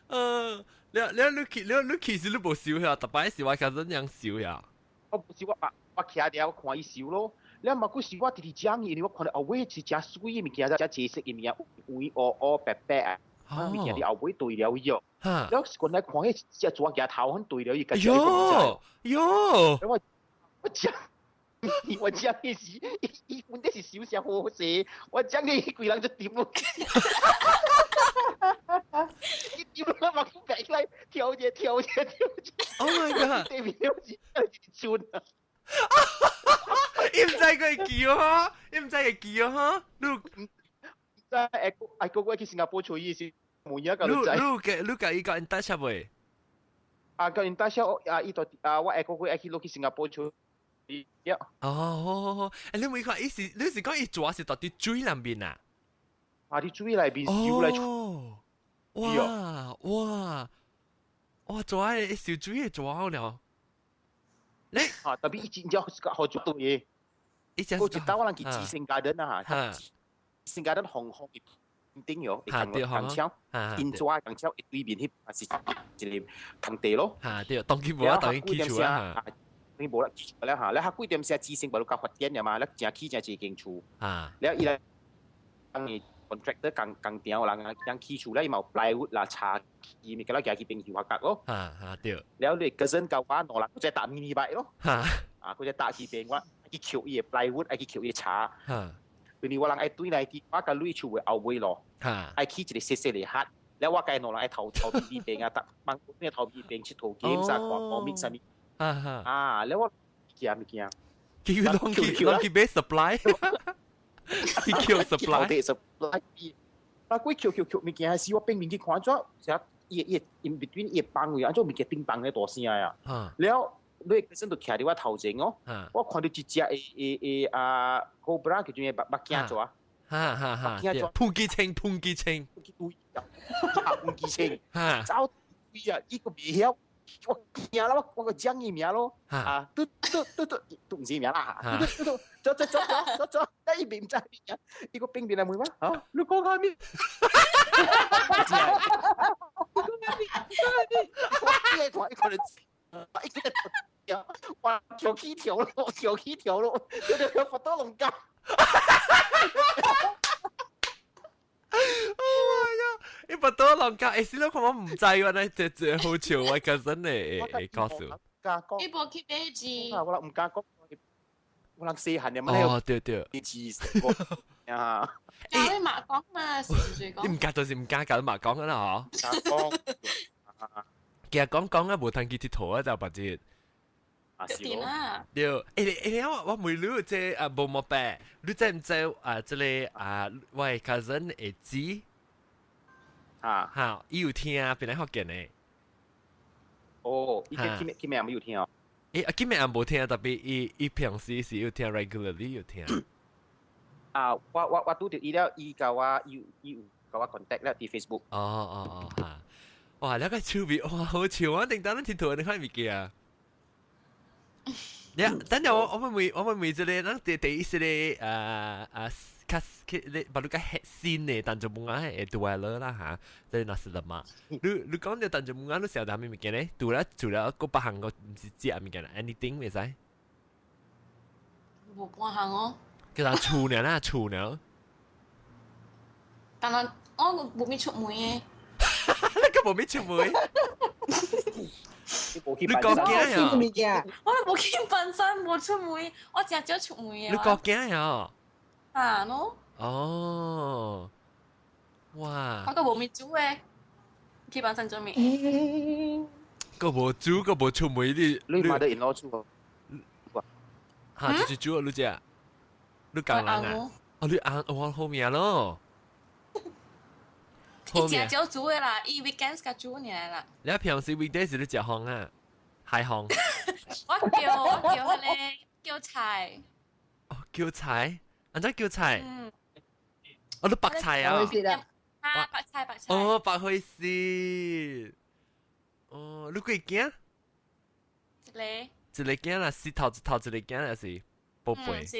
啊，你你你去你你其實你無泅呀，逐擺是我較怎樣泅呀？我不是我我徛佇我看伊泅咯，了嘛閣是我直直講伊，因為我看到後尾是誠媠的物件，誠濟色的物件，黃烏烏白白啊，物件佇後尾對了伊哦。了是原來看彼隻蛇舉頭很對了伊，喲喲，我我講。我講的是，伊伊問題是泅啥好勢，我講你規人就點落去，伊點落嘛，白來跳者跳者跳者。 Oh my god！對面是一村啊！伊毋知佢會記哦，伊毋知會記哦，你毋知愛愛國我去新加坡揣伊時，每一個你你你佮伊講 in touch 未？啊，佮 in touch 啊，伊就啊，我下個月愛去落去新加坡揣。哦，好好好，欸，你沒看，伊是你是講伊主要是到佇水內面啊？啊，佇水內面游來。哦，哇哇哇！做愛泅水的做好了。你啊，特別伊真正好做對的。伊真。過一道我人去紫星 garden 啊，紫星 garden 紅紅的頂喲，共共搶，因抓共搶，對面彼是一個空地咯。嚇對，當佢無啊，當佢起厝啊。你無啦，了嚇，了較幾點時資性無較發展嘅嘛，了正起正一間厝。啊。了伊來，當伊 contractor 工工場人人起厝了，伊嘛有 plywood 啦、茶伊物件了，行去邊油下角咯。哈哈對。了你 cousin 甲我兩人，佢只搭 mini bike 咯。哈。啊，佢只搭去邊我去抾伊的 plywood，愛去抾伊的柴。哈。因為我人愛對來啲，我甲鐳厝的後尾咯。哈。愛起一個細細的 hut，了我家兩人愛頭頭邊邊啊，搭幫咩頭邊邊佚佗 game 啥看 comic 啥物。哈哈。啊，了我驚物件。叫攏去攏去買 supply。去抾 supply。 supply。啊，鬼抾抾抾物件時，我變面去看怎，成伊伊 in between 伊放位，按怎物件頂放咧大聲啊。了，你本身就徛佇我頭前哦，我看到一隻會會會啊，cobra 叫做咩？目鏡做啊。哈哈哈！潘基清，潘基清，潘基清，走啊！伊個袂曉，我驚啦！我我個講伊名咯，啊，嘟嘟嘟嘟，都毋知名啦，嘟嘟嘟，走走走走走，伊袂毋知名，伊個變變來問我，啊，你講啥物？你講啥物？你講啥物？我一看一看就，一個哇，跳起跳咯，跳起跳咯，跳跳跳，佛多龍甲。 Oh my god！你佛多龍甲，欸，死咯，我唔知喎，呢這這好笑，我 cousin 會會告訴。伊無去買字。我唔敢講，我人細漢嘅嘛。哦，對對。字啊！教你嘛講嘛，是唔是講？你唔敢就是唔敢，教你嘛講啦，嗬。講。其實講講啊，無通去佚佗啊，就別節。點啊？對，欸欸，我我問你這啊無毛白，你知唔知啊？這個啊，我的 cousin 會知啊，哈，伊有聽邊來福建的。哦，伊今今日有聽哦。欸，啊，今日也無聽，特別伊伊平時是有聽，regularly 有聽。啊，我我我拄著伊了，伊共我伊伊有共我 contact 了佇 Facebook。哦哦哦，哈！哇，那個趣味，哇，好笑啊！頂當咱佚佗你看物件。呀，等下我我們問我們問這個，咱第第一是咧，啊啊，較去咧，把你較新的，但就無愛會對了啦嚇，這那是了嘛？你你講到但就無愛，你想到啥物件咧？除了除了個別項個毋是食物件啦，anything 袂使？無半項哦。叫他厝呢啦，厝呢。但係我無咪出門的。你個無咪出門？你講驚呀？我都無去爬山，無出門，我真少出門的。你講驚呀？啊喏。哦，哇！我都無咪煮的，去爬山做咩？個無煮，個無出門，你你買得 in 攞煮？嚇，就是煮啊，你食？你講人啊？哦，你紅我好命咯。伊真少煮的啦，伊 weekends 才煮爾啦。你平時 weekdays 你食烘啊？海烘？我叫我叫彼個叫菜。哦，叫菜？按怎叫菜？嗯。哦，你白菜啊？啊，白菜白菜。哦，白灰絲。哦，你幾件？一個。一個件啦，四頭一頭一個件還是寶貝？嗯，是。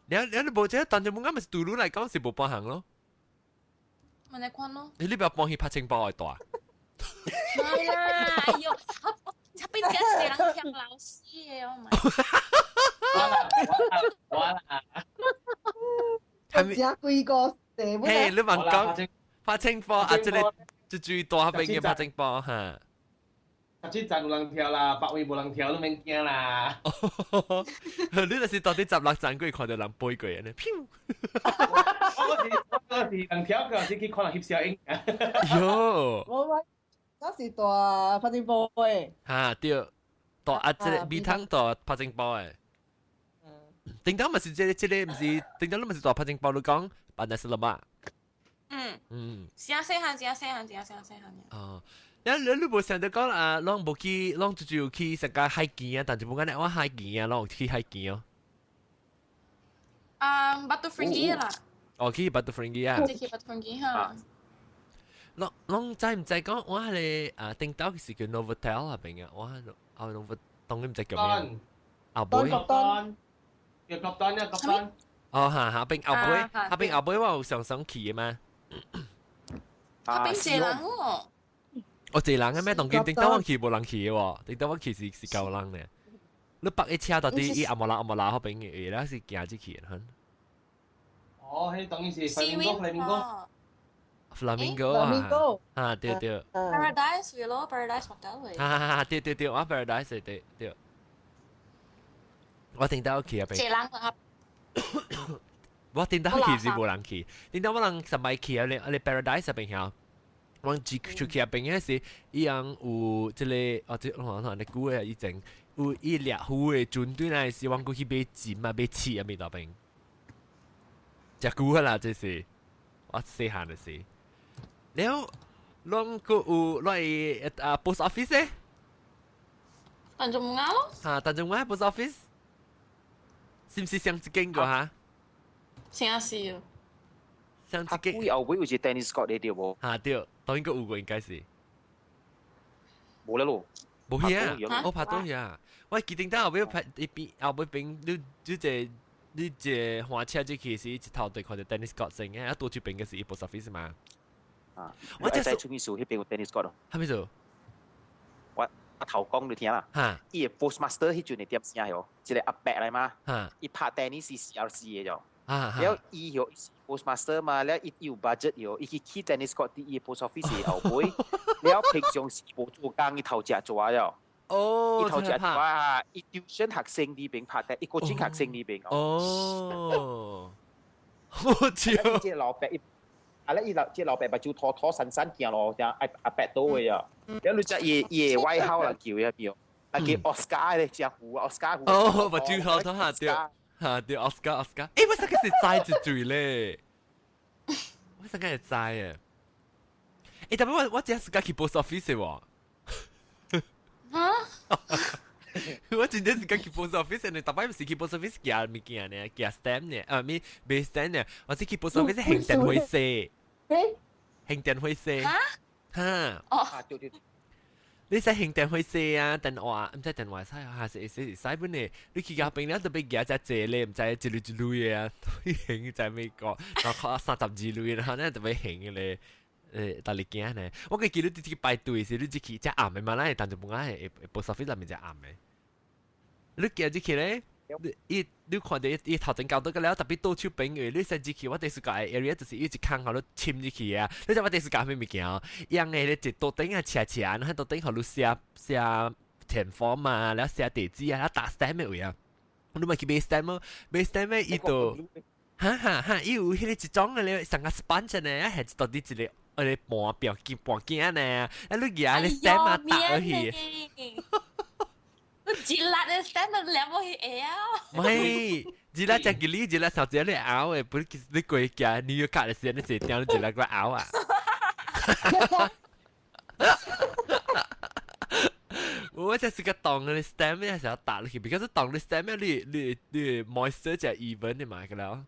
你你你無這當就冇啱，咪是對你來講是無半項咯。咪你看咯。你你不要幫佢拍清包會大。唔係啦，哎呦，我我邊只一人聽老師的，我咪。我啦我啦。係咪？食幾個地？嘿，你問講拍清波啊？這個這最大邊嘅拍清波嚇。十七站有人跳啦，百位無人跳，你免驚啦。你若是到底十六站過，看到人飛過按呢，飄。我是我是人跳過，是去看人翕相影。喲。我我嗰時大拍正波的。哈對，大啊這個米湯大拍正波的。頂當嘛是這個這個毋是，頂當你嘛是大拍正波，你講辦的是了嘛？嗯。嗯。真細漢，真細漢，真細漢。哦。你你你無想著講啊，攏無去，攏就就去參加海墘啊，但是無講我海墘啊，攏有去海墘哦。啊，Batu Ferringhi 啦。哦，去 Batu Ferringhi 啊。去 Batu Ferringhi 哈。攏攏知毋知講我彼個啊，頂頭是叫 Novotel 那邊啊，我啊 Novotel 當然毋知叫咩。後尾。叫國丹啊，國丹。哦，哈哈，邊後尾，那邊後尾我有常常去的嘛。那邊濟人哦。哦，濟人嘅咩？當今頂頭我去無人去嘅喎，頂頭我去是是夠人呢。你北一車到底伊阿摩拉阿摩拉嗰邊嘅，啦是行入去嘅。哦，彼當然是 Flamingo。 Flamingo 啊，啊對對。 Paradise 咯，Paradise Hotel 嚟。啊對對對，我 Paradise 對對。我頂到去啊邊。這人啊。我頂到去是無人去，頂到我人十擺去啊！你你 Paradise 入邊曉，我出出去入邊嗰時，伊人有這個哦，這我看你估嘅以前有伊獵虎的船隊那時，我過去買錢啊，買刺啊，咪那邊。真久啦，這是我細漢的時。了，攏閣有來啊 post office 咧？陳仲亞咯。嚇，陳仲亞 post office，是毋是上一間個哈？啥是啊？上一間。後尾有一 tennis court 你對無？嚇對，當然閣有過應該是。無啦咯。無去啊！我拍倒去啊！我記得當後尾拍一邊後尾邊，你你這你這換車入去是一頭對看著 tennis court 先嘅，啊倒手邊嘅是伊 post office 嘛。啊！我在出面數彼邊有 tennis court 咯。啥物做？我頭講你聽啦。嚇！伊個 postmaster 彼陣會點聲喲，一個阿伯來嘛。嚇！伊拍 tennis 是 CRC 的喲。啊！了伊喲 postmaster 嘛，了伊有 budget 喲，伊去起 tennis court 佇伊 post office 後尾，了平常時無做工，伊頭食做了。哦，伊頭食做啊！伊 tuition 學生呢邊拍，伊 coaching 學生呢邊。哦，我知。這老伯伊，啊咧伊老這老伯目睭拖拖散散行咯，正阿阿伯倒的啊。了你只伊伊的外號人叫伊叫，啊叫 Oscar 咧，只虎 Oscar 虎。哦，目睭拖拖下對，嚇對 Oscar Oscar。欸，我上個是知一嘴咧，我上個會知啊。欸，特別我我這時間去 post office 喎。哈？我真正是講去 post office 呢，逐擺毋是去 post office 寄物件呢，寄 stamp 呢，啊咪買 stamp 呢，我是去 post office 還電費稅。還電費稅。哈？哈。哦。對對。你使還電費稅啊，電話毋知電話使還是是使本呢？你去嗰邊了特別寄只濟咧，毋知一鐳一鐳的啊，還在美國，然後32鐳，然後呢特別還的咧。誒，逐日行呢，我記得你直去排隊時，你入去遮暗的嘛，咱會當就無愛會 post office 內面遮暗的。你行入去咧，你伊你看著伊伊頭前交到個了，特別倒手邊嘅，你先入去，我第時個 area 就是伊一空予你侵入去啊。你知我第時搞啥物件哦？用的咧一桌頂啊斜斜，然後桌頂予你寫寫填 form 啊，了寫地址啊，了打 stamp 的位啊。你咪去買 stamp 咯，買 stamp 咧伊就，哈哈哈，伊有彼個一種的咧，像個 sponge 呢，係到底一個。我哋盤表鏡盤鏡呢，啊你舉你 stamp 啊打落去。你一粒的 stamp 都黏落去會啊？唔係，一粒只吉利，一粒手指你咬的，不是你過行紐約卡的時陣，你坐定你一粒個咬啊。我這是個當你 stamp 咧，是要打落去，because 當你 stamp 你你你 moisture 就 even 的嘛，個了。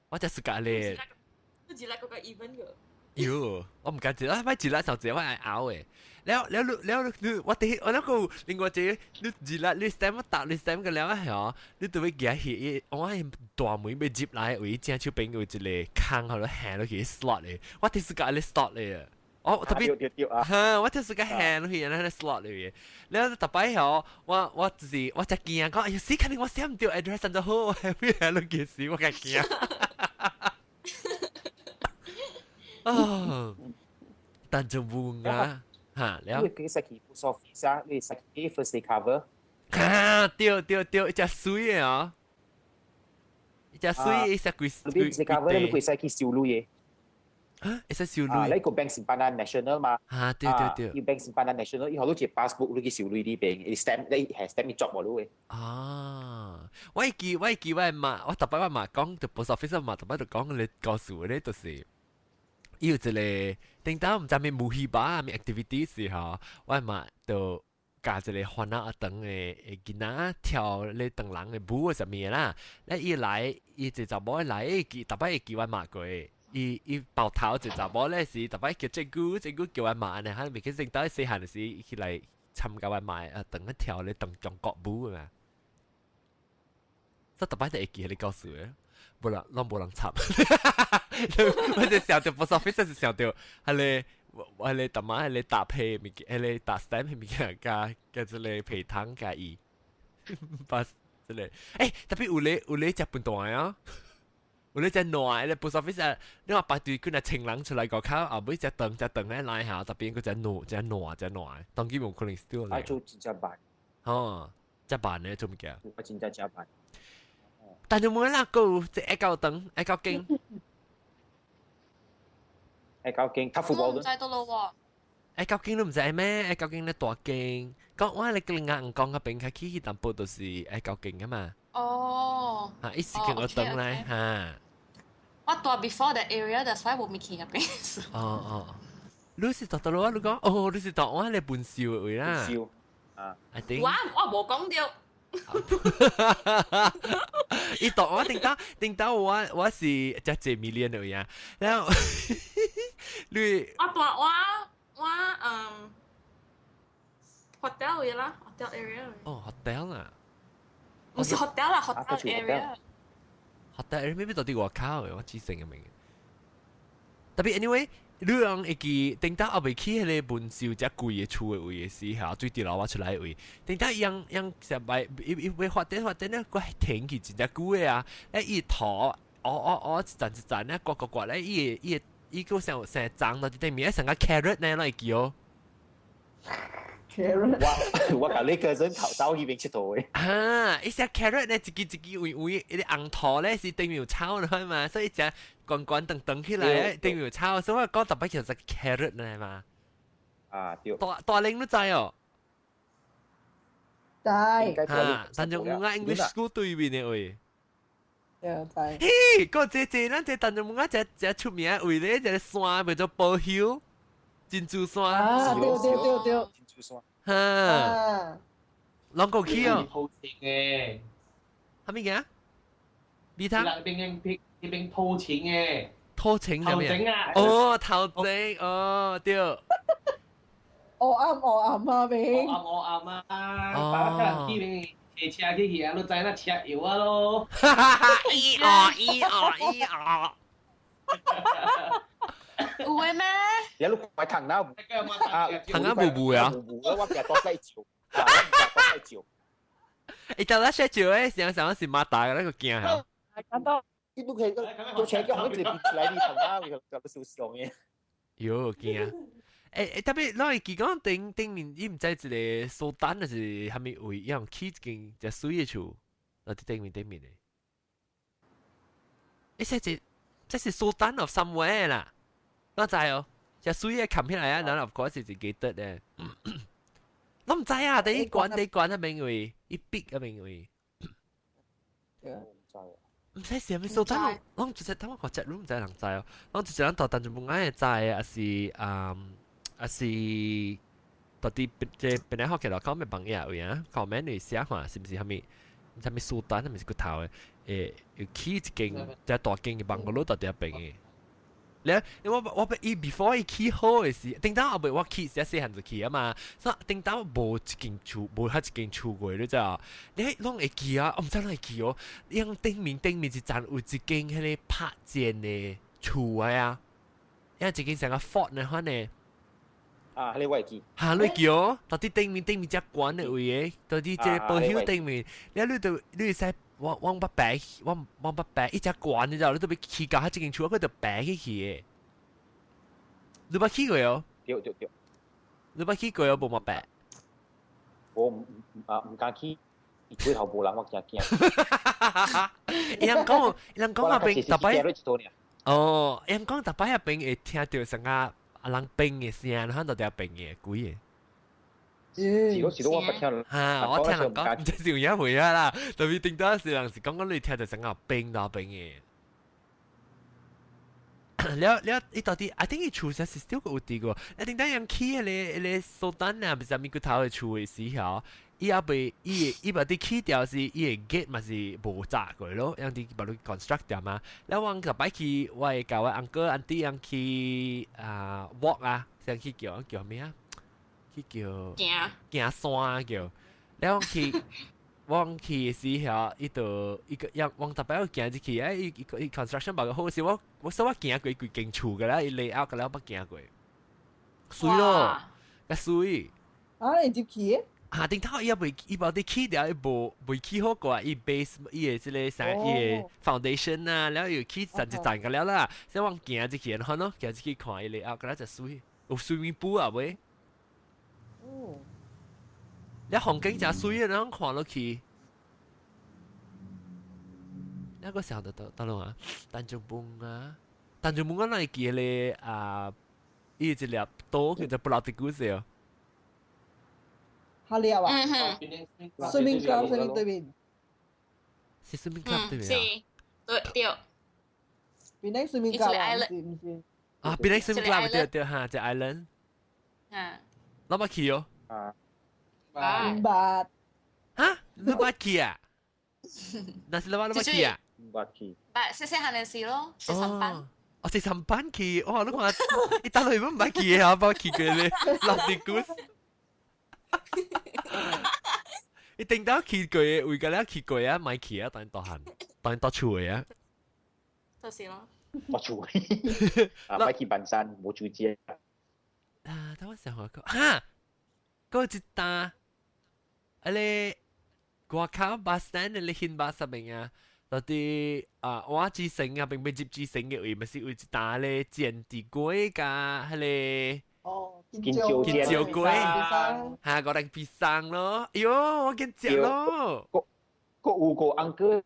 我這是個咧。你一粒個個 even 個。喲，我毋敢食，我擺一粒上濟我愛咬的。了了你了你我第我那個另外一個你一粒你 stamp 打你 stamp 個了啊，你都欲舉去，我係大門欲入來位正手邊有一個空，予你行落去 slot 的，我第時間咧 slot 咧。哦，特別，哈，我就是個行落去，然後咧 slot 裏面。了逐擺吼，我我就是我才驚講，哎呀死，肯定我寫毋著 address 就好，我欲行落去時我較驚。啊，但就冇啊，嚇了。你去去 post office 啊，你去 first day cover。啊，對對對，一隻水的哦，一隻水，一隻幾幾。你 first day cover 你會使去收鐳的。啊，會使收鐳。你個 bank simpanan nasional 嘛？啊，對對對。伊 bank simpanan national，伊予你一個 passbook，你去收鐳裡邊，伊 stamp 你係 stamp 伊作無鐳的。啊，我會記我會記我媽，我逐擺我媽講，就 post office 嘛，逐擺就講你故事咧，就是。伊有一個頂當毋知咩無戲吧，咩 activity 時候，我媽就教一個番仔阿長的囡仔跳咧唐人的舞啥物啦。咧伊來，伊一個查某來，會記，逐擺會記我媽過。伊伊爆頭一個查某咧是，逐擺叫這久這久叫我媽呢，哈，未去頂當細漢時起來參加我媽啊，當跳咧唐中國舞嘛。所以逐擺就會記彼個故事的。無人，攏無人插。我就想著 post office 是想著，彼個彼個淡仔彼個搭配物件，彼個搭 stamp 物件，佮佮這個皮糖佮伊。巴之類。特別有咧食飯段啊，有咧食爛咧，post office 啊，你話排隊佢若情人出來個口，後尾食頓食頓咧來下，特別佢食爛食爛食爛，當然無可能 still 啊，做真正慢。哦，食慢咧做物件？我真正食慢。但係冇啦，個即係一夠等，一夠經。一夠經，較富我唔知到咯喎。一夠經都唔知咩？一夠經咧大經，講我你另外唔講個邊較起去淡薄就是一夠經噶嘛。哦。嚇，一時間我等咧嚇。我住 before the area，that's why 我未去嗰邊。哦哦，你是住到咯？你講哦，你是住我咧本少位啦。少啊，我無講到。伊度我頂到頂到我是一隻 million 的呀，然後你我住我hotel 位啦，hotel area。哦，hotel 啊，唔是 hotel 啦，hotel area。 hotel area 咩到底外口嘅，我只成嘅名。特別 anyway，你人會記頂到後尾去彼個文秀遮貴的厝的位的時候，最佇樓我出來的位，頂到樣樣食擺伊伊會發展發展咧，個停去真正久的啊！伊塗哦哦哦一層一層咧，刮刮刮咧，伊會伊會伊個成成長到佇頂面，成個 carrot 呢，攏會記哦。 carrot，我共你個陣頭走去邊𨑨迌的。啊！伊隻 carrot 咧，一支一支圓圓，伊個紅塗咧是頂面有草的嘛，所以隻滾滾長長起來，頂面有草，所以我講特別其實 carrot 呢嘛。啊，對。大大玲你知哦？知。嚇，但係有 English School 對面的位。對，知。嘿，個這這咱這但係有這這出名的位咧，這個山叫做寶丘，珍珠山。啊，對對對對。珍珠山。哈。攏過去哦。土錢嘅。啥物件？米湯。那邊邊邊土錢嘅。土錢頭整啊！哦，頭整哦，對。我啱我啱啊，明。我啱我啱啊！把我去邊騎車去去啊，你知那車油啊咯。一哦一哦一哦。有嘅咩？你你快藤啦！啊，藤啊無無啊？無無我驚多洗照，我驚多洗照。伊頭先洗照誒，上上是馬達嘅那個鏡嚇。你都可以都車叫好一個變出來，你藤啊，會就少上嘅。喲驚！特別咱會記講頂頂面，伊毋知一個蘇丹還是啥物位，伊用起一間誠媠的厝，佇頂面頂面的。這是這是蘇丹 of somewhere 啦，我知哦，誠媠的冚起來啊，然後嗰時是記得的。我毋知啊，第一關第一關那邊位，伊逼那邊位。毋知是啥物蘇丹，攏直接等我學只，你毋知人知哦。攏直接人大單就無愛知，還是啊，還是到底這本來學起來講咩朋友位啊？講咩你寫看是毋是啥物？啥物蘇丹，還是骨頭的？有起一間只大間的辦公樓到底邊的。你我伊 before 伊起好的時，頂當後尾我起是細漢就起啊嘛，所以頂當無一間厝，無遐一間厝過，你知啊？你攏會記啊？我毋知攏會記哦。伊頂面頂面一層有一間彼個拍箭的厝的啊，因為一間成個 fort 呢款的。啊，彼個我會記。嚇，你記哦？到底頂面頂面遮懸的位的，到底這個保險頂面，你都你會使我捌爬，我捌爬，伊遮懸你知道？你都欲起到彼這間厝，佢就爬起去的。你捌去過哦？對對對。你捌去過哦？無嘛爬？我毋啊毋敢去，伊頭無人，我驚驚。伊人講，伊人講那邊逐擺，哦，伊人講逐擺彼邊會聽著啥個啊人冰的聲，然後到底冰的鬼的。是咯是咯，我捌聽。哈，我聽人講，毋知是有影會啊啦。特別頂當時人是講講你聽著啥個冰到冰的。了了，伊到底，I think 伊厝實是 still 有佇個。你頂當人起彼個彼個蘇丹啊，毋是啥物骨頭的厝的時候，伊也未，伊伊把啲起掉是伊的 gate 嘛是無閘過咯，人哋把你 construct 掉嘛。了我個擺去，我會教我 uncle auntie 人去啊 walk 啊，先去叫叫咩啊？去叫行行山叫。了我去。我去時候，伊就伊個讓我特別我行入去，哎，伊伊伊 construction 無個好是，我說我行過規間厝個啦，伊 layout 個啦，我捌行過，媠咯，較媠。啊，你入去？啊，頂頭伊也未，伊無佇起了，伊無未起好過，伊 base 伊的這個啥，伊的 foundation 啊，了又起層一層個了啦。所以我行入去看咯，行入去看伊個啊，敢若真媠，有 swimming pool 啊喂。哦。你風景真媠啊，咱看落去。那個時候就到到落啊，Tanjung Bungah， Tanjung Bungah 咱會記咧啊，伊一粒島叫做 Pulau Tikus 哦。哈了啊，Swimming club 上面對面。是 swimming club 對面啊？是，對對。邊個 swimming club 啊？是唔是？啊，邊個 swimming club 對對哈，隻 island。啊。你捌去哦？啊。毋捌。哈？你捌去啊？那是你捌你捌去啊？毋捌去。捌細細漢的時咯，四三班。哦，四三班去，哇！你看，伊搭落去毋捌去的，捌去過咧，Pulau Tikus。伊頂到去過，為個了去過啊，莫去啊，當然大漢，當然大厝的啊。就是咯。大厝。啊，莫去板山，無厝食。啊，等我想下個，哈，嗰一單，啊咧，外口 bus stand 咧牽巴士邊啊，到底啊，我之城啊，並袂入之城嘅位，咪是有一單咧煎地粿加彼個。哦，金蕉金蕉粿，嚇，goreng pisang 咯，哎喲，我見食咯。個個有個 uncle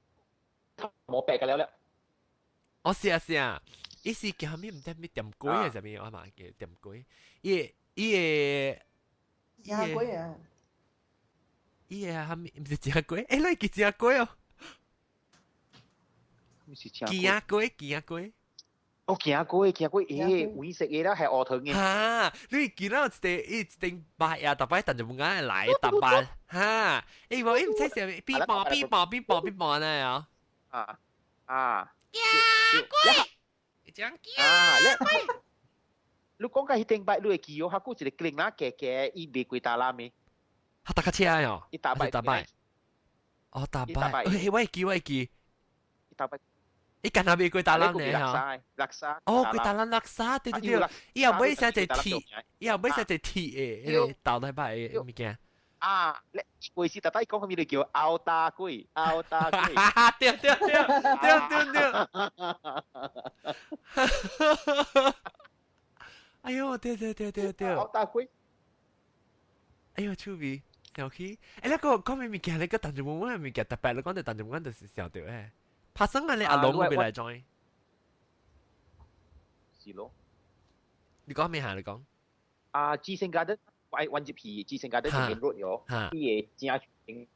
冇白個了了。哦，是啊是啊，伊是叫啥物？毋知咩點粿啊？啥物？我嘛叫點粿。伊伊個食粿啊！伊個啥物？毋是食粿，欸，你記食粿哦？毋是食粿仔粿，粿仔粿。哦，粿仔粿，粿仔粿，咦，黃色的啦，係烏糖的。哈，你見到一個伊一頂白啊，逐擺但就無愛來逐擺，哈，伊無伊毋知啥物，變薄變薄變薄變薄呢啊。啊啊！粿仔粿，講粿仔粿。你講到彼頂擺，你會記哦，還閣一個格啦，加加伊賣幾大籃的。他搭卡車喲，伊逐擺逐擺。哦，逐擺。欸，我會記，我會記。伊逐擺。伊敢若賣過大籃呢嚇？叻沙。哦，過大籃叻沙，對對對。伊又買啥隻鐵，伊又買啥隻鐵的，彼個豆奶擺的物件。啊，你過時逐擺講啥物就叫拗打粿，拗打粿。對對對對對對。哎喲，對對對對對。拗打粿。哎喲，趣味，想起。欸，你個講咩物件？你個淡薄仔物件特別，你講到淡薄仔就是想著誒。拍生啊！你阿龍會來 join？是咯。你講咩嚇？你講。啊，資生家的，我揾入去資生家的前面 road 喲，伊個正邊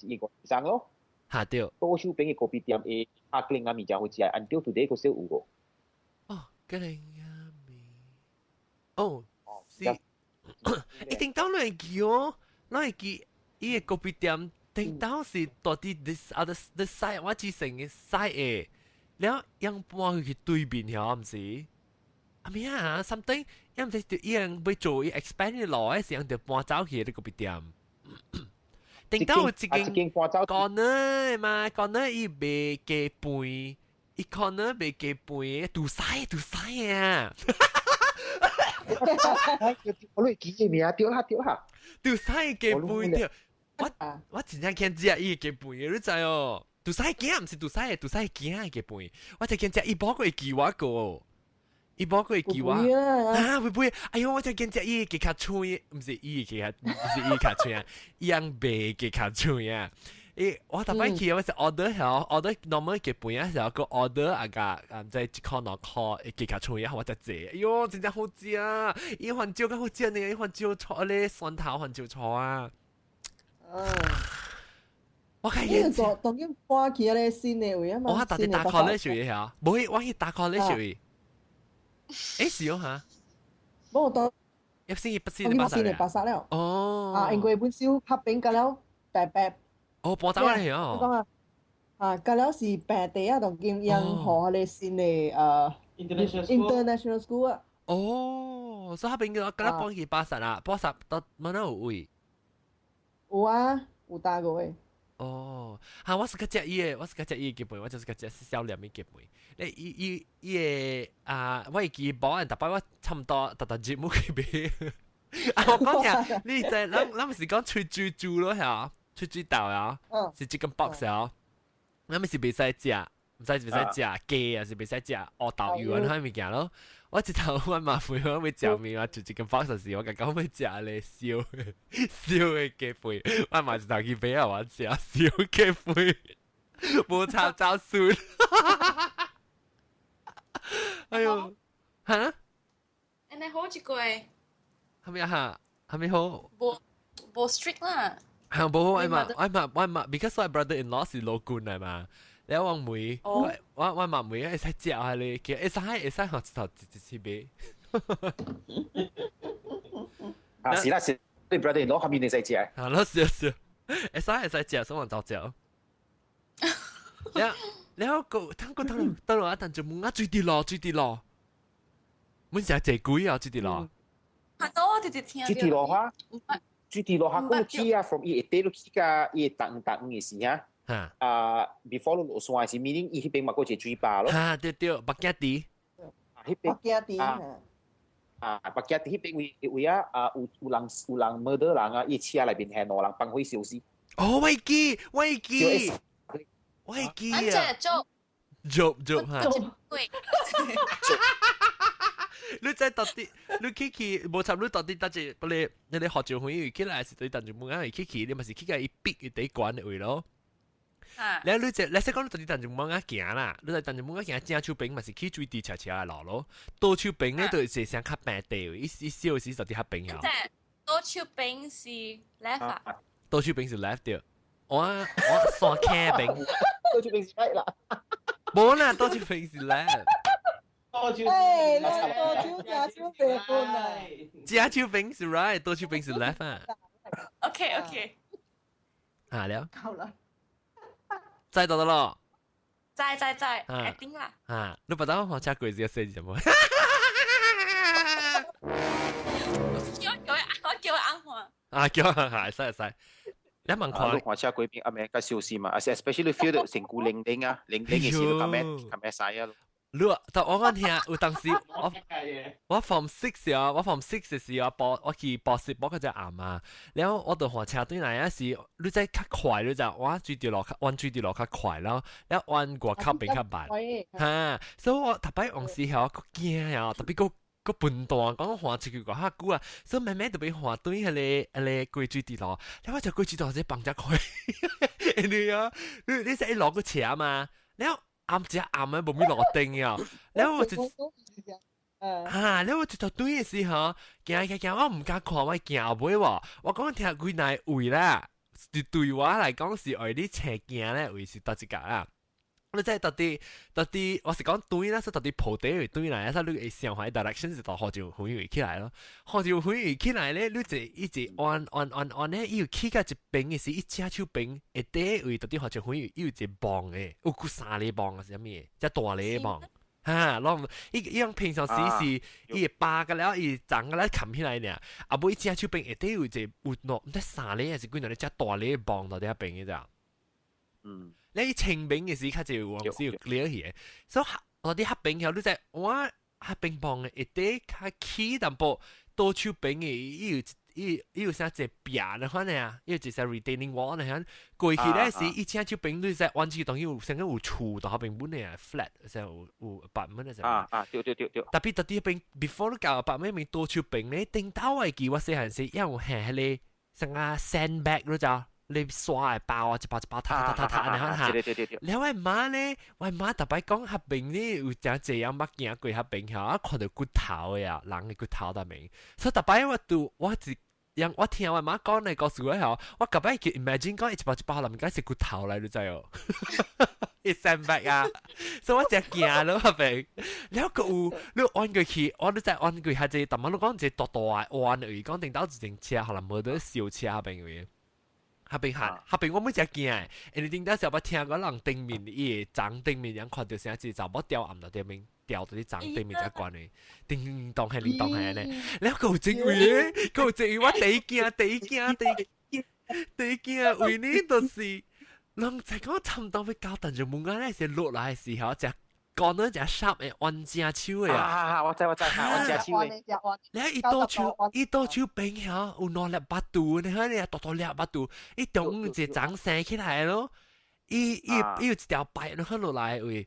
是一個生咯。嚇對。左手邊的咖啡店的阿格林阿麵真好食，until today 個少有個。哦，格林阿麵。哦，是。一定到你會記哦，你會記伊個咖啡店。頂到是到底 this other this side 我只成個 side 的，了樣搬去對面曉毋是？啊咩啊？something 樣毋是伊樣欲做伊 expand 路的時陣就搬走去你個別店。頂到有一間 corner 嘛，corner 伊賣雞飯，伊 corner 賣雞飯，杜西杜西啊！我你記個名對啦對啦，杜西雞飯對。我我真正見食伊的雞飯，你知哦？杜西囝毋是杜西的，杜西囝的雞飯。我就見食伊無過會記我個，伊無過會記我。啊，會不會？哎喲，我就見食伊的雞較脆，毋是伊的雞較，毋是伊較脆啊，伊翁賣雞較脆啊。伊我逐擺去，我是 order 曉 order normal 雞飯啊，時候個 order 啊個啊，毋知一箍兩箍雞較脆啊，我才坐。哎喲，真正好食啊！伊番椒較好食呢，伊番椒醋咧，蒜頭番椒醋啊。嗯，我看見做當今搬去咧新的位啊嘛，我搭啲大考咧屬於嚇，無去我去大考咧屬於，欸是哦嚇，無當，一星期不是你新的巴剎了，哦，啊，因為本少拍扁個了，白白，哦，搬走嚟哦，講啊，啊，個了是白地啊，當今用學咧新的international school 啊，哦，所以拍扁個，今日搬去巴剎啦，巴剎到乜有位？有啊，有搭過的。哦，哈！我是較食伊的，我是較食伊的雞飯，我就是較食少年的雞飯。咧，伊伊伊的啊，我會記無，逐擺我差毋多逐逐日目去買，啊，我講聽，你知咱咱毋是講吹水豬咯，嚇，吹水豆啊，是 chicken pox 啊，咱咪是袂使食，毋知袂使食雞啊，是袂使食烏豆油啊，那物件咯。我一頭我媽陪我欲食物啊，就 chicken pox 時，我共講欲食咧燒的燒的雞肺，我媽一頭去買予我食燒雞肺，無插走孫。哎喲，哈？按呢好一個。係咪啊？係咪好？無無 strict 啦。係無我嘛我嘛我嘛，because 我 brother in law 是老官嚟嘛。你我妹，我我媽妹會使食下咧，叫會使會使學一頭一一次買。啊是啦是，你 brother in law 後面你使食。啊，老是是，會使會使食，所以我就食。然後個等個等等落一陣就問啊，水滴落水滴落，阮成日坐鬼啊，水滴落。係我直直聽。水滴落哈，水滴落哈，嗰個起啊，from 伊下底落去甲伊逐逐嘅時啊。啊，before 落山是 meaning 伊彼邊嘛，閣一個水壩咯。哈，對對，目鏡池。啊，彼邊。目鏡池。啊，目鏡池彼邊位位啊，啊有有人有人 murder 人啊，伊車內面係兩人放火燒死。哦，我會記，我會記，我會記啊。做做做哈。對。你知到底你去去無插你到底搭一不咧？你咧學長會起來是對當就冇啱去去，你嘛是去共伊逼伊底關的位咯。你你這，你說講你到底當就冇啱行啦，你在當就冇啱行正手邊嘛是去水池斜斜的路咯，倒手邊咧就是成較平地，伊伊燒時就佇較平啊。倒手邊是 left 啊？倒手邊是 left 對，我我山坑邊。倒手邊是 right 啦。無啦，倒手邊是 left。多手，誒，多手正手白分啊！正手邊是 right，倒手邊是 left 啊。 OK OK。啊了。夠啦。知道得咯。知知知，一定啦。啊，你捌當看車過時說什麼？叫叫我叫我按看。啊，叫係使使。你問看。你看車過邊阿咩較小心嘛？啊，especially feel 到成骨零零啊，零零嘅時候，較咩較咩使啊？你但我講聽，有當時我我 form six 啊，我 form six 嘅時候，報我去報習報嗰隻暗啊，然後我就換車對來啊是，你知較快，你就我水條路較彎水條路較快咯，然後彎外口變較慢，哈，所以我逐擺往時候我驚啊，特別個個笨蛋講換出去個較久啊，所以慢慢就欲換對彼個彼個過水條路，然後我就過水條路這放遮快，因為啊，你你是一路個車嘛，然後。暗只暗啊，無咩路燈啊，然後我就啊，然後我就到對嘅時候，行行行，我毋敢看，我行後尾喎，我講聽幾內位啦，對對我來講是愛你斜行咧位是佗一格啦。你知到底到底，我是講對啦，是到底鋪底位對來，啊，你會想法 direction 是到好就分位起來咯，好就分位起來咧，你就一直按按按按咧，伊有起到一邊嘅時，伊正手邊下底位到底好就分位，伊有一個網嘅，有幾三個網啊，是啥物的？只大個網。哈，攏伊伊樣平常時是伊會扒個了，伊長個了冚起來爾，啊，尾伊正手邊下底有一個有兩毋知三個還是幾兩個只大個網到底遐邊嘅咋？嗯。你清明嘅時較濟有黃是有 clear 去嘅，所以我啲黑邊後你知我黑邊網嘅一底較起淡薄，倒手邊嘅伊有伊伊有啥一壁的款的啊，伊有一隻 retaining wall 那樣過去咧時，伊正手邊你知彎起當有成個有厝到彼邊本的 flat，成有有 apartment 的。啊啊，對對對對。特別特別邊 before 你到 apartment 邊倒手邊咧，頂頭會記我細漢時，有下彼個啥個 sandbag 你知？你刷的包啊，一包一包，撻撻撻撻，按呢哈。對對對對。了我媽咧，我媽逐擺講彼邊咧有誠濟人捌行過彼邊吼，啊看著骨頭的啊，人的骨頭內面。所以逐擺我拄我一讓我聽我媽講的故事吼，我逐擺去 imagine 講一包一包內面敢是骨頭來，你知哦？伊 sandbag 啊，所以我誠驚咯彼邊。了閣有你按過去，我你再按過較濟，逐擺你講一個大大的彎位，講頂頭一陣車，予人無得燒車彼邊位。彼邊行，彼邊我每只驚，因為頂頭時候捌聽過人頂面伊會長頂面人看著啥子查某吊暗到頂面，吊到佇長頂面才關的，叮當係叮當係按呢，了閣有這位咧，閣有這位我第一驚，第一驚，第一第一驚位呢，就是人在講差毋多欲到但就門仔咧是落來的時候，食講到隻 sharp 嘅彎正手嘅啊！啊，我知我知，彎正手嘅。你伊倒手，伊倒手邊嚇有兩粒巴肚，你睇你大大粒巴肚，伊中午一長生起來咯，伊伊伊有一條白落落來位，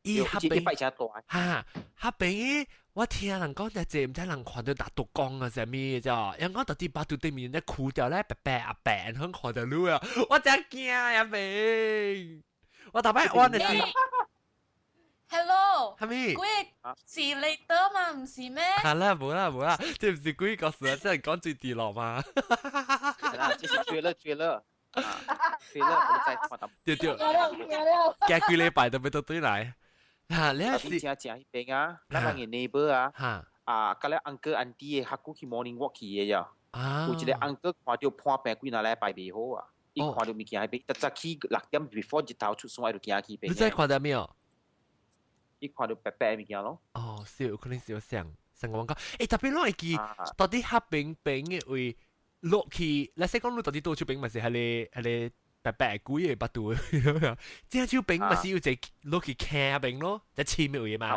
伊較邊哈較邊。我聽人講就這，毋知人看到大毒光啊，啥物啫？人講到底巴肚對面咧枯掉咧，白白啊白，很看到路啊！我真驚啊明，我逐擺玩的是。 Hello，係咪？鬼是你得嘛？毋是咩？係啦，無啦無啦，這毋是鬼故事啊，這係講最跌落嘛。係啦，這是追了追了，追了，我再看到。對對，行幾禮拜都欲倒轉來。嚇，你是正正彼邊啊，咱人嘅 neighbor 啊，啊，佮咧 uncle auntie 嘅較久去 morning walk 去嘅呀。有一個 uncle 看著破病幾若禮拜袂好啊，伊看著物件彼邊，逐早起6點 before 日頭出山就行去邊。你知看著沒有？伊看著白白物件咯。哦，是有可能是有像像我講，欸，特別攏會記，到底較平平嘅位落去，咱說講你到底倒手邊嘛是彼个彼个白白鬼嘅腹肚，正手邊嘛是有一個落去坑邊咯，在深嘅位嘛。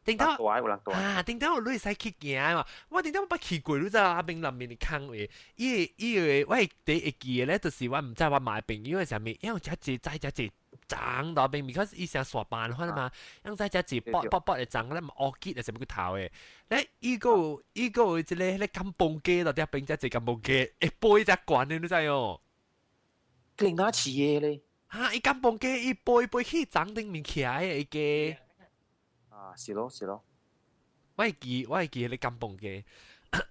頂頭啊，頂頭你會使去行嘛？我頂頭我捌去過，你知阿邊內面的坑位，伊伊個我會第一記的咧，就是我毋知我媽朋友的啥物，因為遮濟在遮濟長到邊，because 伊成沙板款嘛，因在遮濟薄薄薄的長咧，烏結的啥物個頭的，咧伊個伊個有一個彼個甘榜雞到底邊遮濟甘榜雞，會飛遮懸的，你知哦？更加似的咧。哈！伊甘榜雞伊飛飛去長頂面徛的伊雞。啊，是咯是咯。我會記彼個甘榜雞。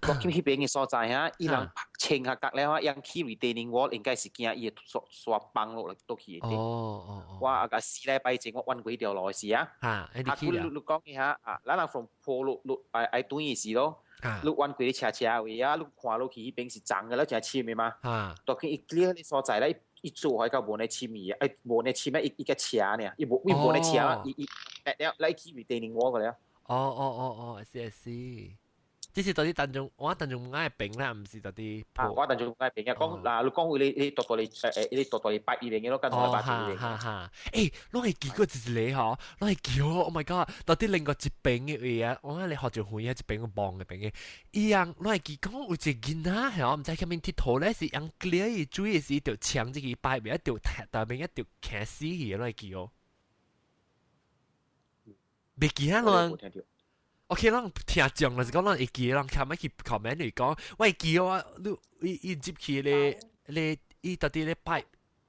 我去彼邊的所在哈，伊人清下角了，人起 retaining wall 應該是驚伊會刷刷崩落來倒去的。哦哦哦。我啊個4禮拜前我彎過條路時啊。啊，你去了。你你講一下啊，咱人從坡路路愛愛轉的時咯，你彎過咧車車位啊，你看落去彼邊是長的了，誠深的嘛。啊。當佢伊 clear 彼所在咧，伊做開到無呢深伊，哎無呢深啊，伊伊個斜爾，伊無伊無呢斜，伊伊了來起 retaining wall 個了。哦哦哦哦，是是。這是到底當中，我當中愛平啦，毋是到底。啊，我當中愛平啊，講嗱，你講你你獨獨你誒你獨獨你八二零嘅咯，跟同你八二零。哈哈，欸，攏會記過一個吼，攏會記哦，Oh my god！到底另外一邊的位啊，我你學就會啊，一邊個望嘅邊嘅，伊樣攏會記講有一個囡仔係毋知啥物鐵頭咧，是用 clear 伊水的時，就搶這個擺尾，就踢大邊一就徛死去，攏會記哦。袂記啊，攏。OK，咱聽眾就是講咱會記，咱較欲去 comment 嚟講，我會記哦，你伊伊入去咧咧，伊到底咧 pipe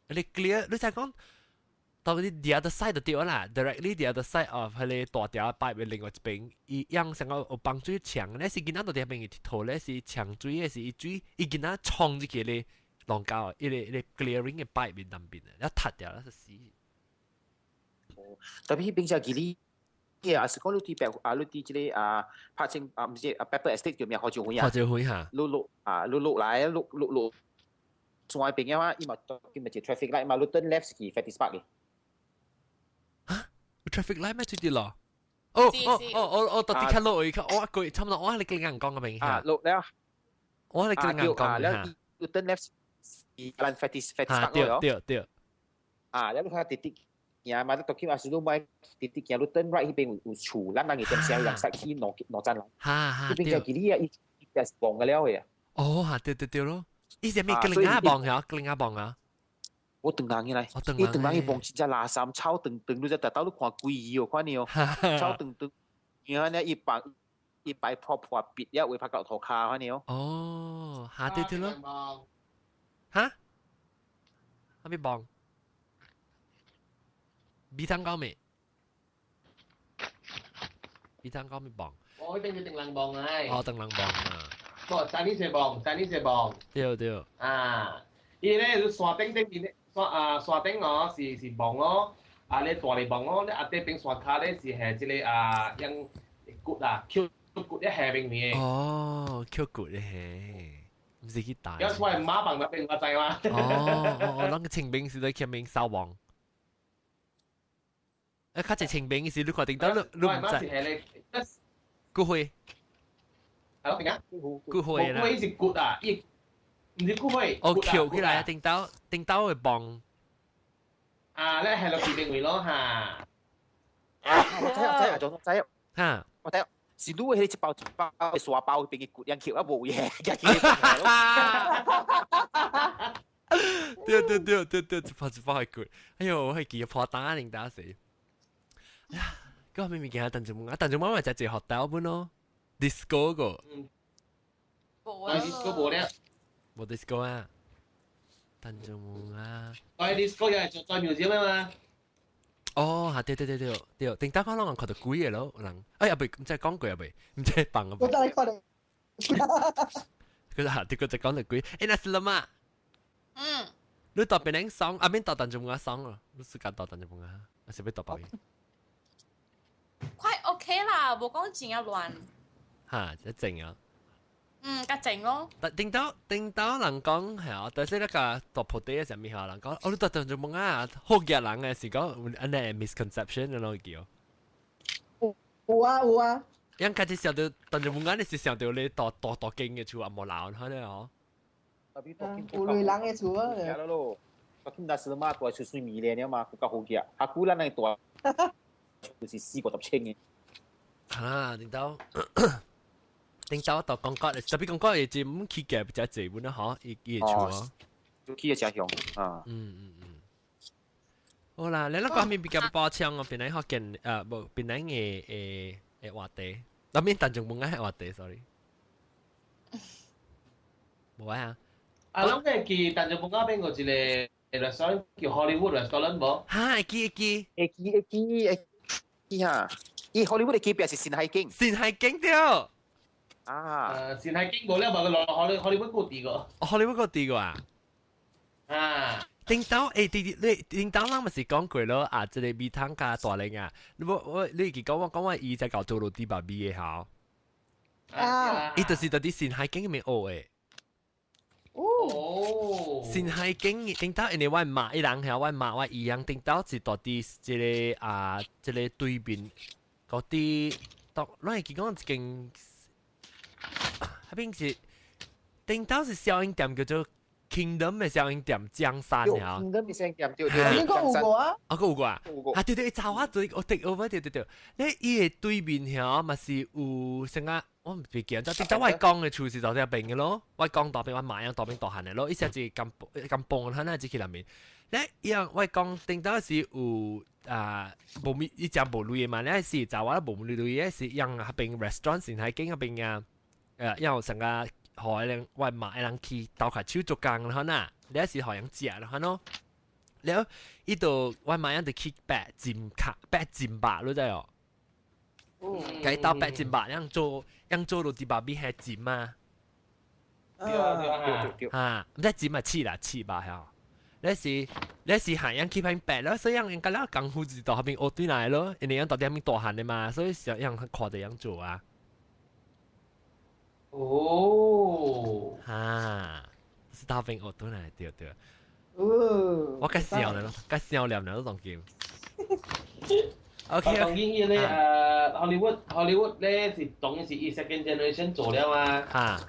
咧 clear，你知講到底 the other side 就對啦，directly the other side of 彼个大條 pipe 的另外一邊，伊樣成個有幫水牆咧，是囡仔到底邊個鐵咧是牆水的是伊水，伊囡仔衝入去咧浪溝，伊個伊個 clearing 的 pipe 面南邊的，一塌掉啦就死。哦，特別彼邊只記哩。啊，是講你佇白啊，你佇這個啊，拍清啊，毋是啊，Pepper Estate 叫咩？何兆輝啊？何兆輝哈？落落啊，落落來，落落落，山邊嘅話，伊嘛叫咪一 traffic light 嘛，你 turn left 是去 Fettes Park 嘅。嚇？traffic light 咩出啲咯？哦哦哦哦哦，特別較落去，我句差唔多，我係你跟人講嘅名啊，落了，我係你跟人講嘅嚇。你 turn left 是蘭 Fettes Fettes Park 對對對。啊，你看直直。行嘛，你到去嘛是你買直直行，你 turn right 彼邊有有厝，咱人會點聲人使去兩兩層樓。哈哈，彼邊就其你啊，伊伊是望個了嘅。哦，哈，對對對咯，伊是咩？格林亞望嚇，格林亞望啊。我長人起來，伊長人伊望真正垃圾草長長，你只特兜你看規魚哦，看你哦，草長長，然後呢伊放伊擺破破筆了，會拍到塗跤看你哦。哦，哈對對咯。哈？啥物望？米湯糕未？米湯糕未望？我一定要定人望唉。哦，定人望啊。無，山呢是望，山呢是望。對對。啊，伊咧山頂頂面咧，山啊山頂哦是是望咯，啊咧大力望咯，咧啊底邊山跤咧是係這個啊用骨啊 Q 骨一下邊面。哦，Q 骨咧嘿，毋是去打。有出來馬房那邊我知嘛。哦哦，咱個清明是在前面掃望。啊，較濟清明時，你看頂到你你毋知。骨灰。係咯，點解？骨灰啦。骨灰是骨啊，伊毋是骨灰。哦，翹起來啊，頂到頂到會磅。啊，咧係落地邊位咯嚇。我知我知啊，總知啊。嚇！我知，是你迄一包一包沙包邊嘅骨樣球啊，無嘢，對對對對對，一包一包係骨。哎呦，我係記破單零打死。呀，嗰個明明見下鄧仲文啊，鄧仲文咪就係學大本咯，disco 個。冇啊，disco 無咧。無 disco 啊，鄧仲文啊。我 disco 又係做在 museum 啊嘛。哦，嚇對對對對對，頂單講攏人看到鬼嘅咯，人，哎呀，未，唔知講過啊未，唔知放啊我真係看到。佢嚇，對佢就講到鬼，欸，那是啦嘛。嗯。你到邊領爽，阿邊到鄧仲文爽啊？你是敢到鄧仲文啊？還是欲到別？快 OK 啦，無講真啊亂。嚇，一靜啊。嗯，較靜咯。但頂到頂到人講係啊，但是那個大鋪地嘅上面嚇人講，哦，你到鄧仲文啊，好嘅人嘅是講按呢 misconception 咯叫。有啊有啊。因開始想到鄧仲文啊，你是想到你大大大間嘅厝啊，無樓可能哦。有類人嘅厝啊。咯，我見那是嘛，大厝水米咧嘛，較好嘅，阿古咱那大，就是40-50千嘅。啊，頂到。頂到到講講，特別講講會真起價比較濟本啦，嗬，伊伊會厝啊，起嘅真凶啊。嗯嗯嗯。好啦，你那個面比較包槍哦，邊來學見誒，無邊來嘅誒誒話題，那邊但仲冇愛話題，sorry。無啊。啊，攏會記，但就冇講邊個一個 restaurant 叫 Hollywood restaurant 無？哈，會記會記，會記會記會記哈，伊 Hollywood 的隔壁是新海景。新海景對。啊！新海景無了，無佢落荷里活個地個。荷里活個地個啊？啊！頂到誒，弟弟你頂到咱咪是講過咯啊！這個米湯加大玲啊，你我我你記講我講我伊在搞做 roti babi 的吼。啊！伊就是佇新海景面學的。哦。新海景頂到，因為我媽伊人遐，我媽我姨樣頂到是佇佇這個啊，這個對面嗰啲，當咱會記講一間。彼邊是頂到是小飲店叫做 Kingdom 的小飲店江山呀。 Kingdom 的小飲店對對。應該有過啊。啊，閣有過啊。啊對對，查我對，我 take over 對對對。你伊的對面遐嘛是有啥個？我毋袂記得。頂到我講的厝是佇這邊的咯，我講大邊我媽樣大邊大漢的咯，伊說是甘甘榜，他那只去那邊。你伊樣我講頂到是有啊，無米伊食無鐳的嘛，你是查我無鐳鐳的是用彼邊 restaurant 新海景彼邊啊。因為成個予人我媽的人去鬥下手做工啦，呐，你是予人食啦，喏。了，伊就我媽樣就去白金卡白金肉，你知哦？共伊鬥白金肉，樣做樣做 roti babi 係金啊。對對對。啊，毋知金啊刺啦刺吧嚇。你是你是行樣去彼白咯，所以樣應該了功夫就到彼邊學對來咯，因為樣到底彼邊大漢的嘛，所以想樣看著樣做啊。哦，哈，是大兵學對來對對。哦，我較笑了，較笑了呢，都當叫。OK，當然伊咧Hollywood Hollywood 咧是當然是伊 second generation 做了嘛。哈，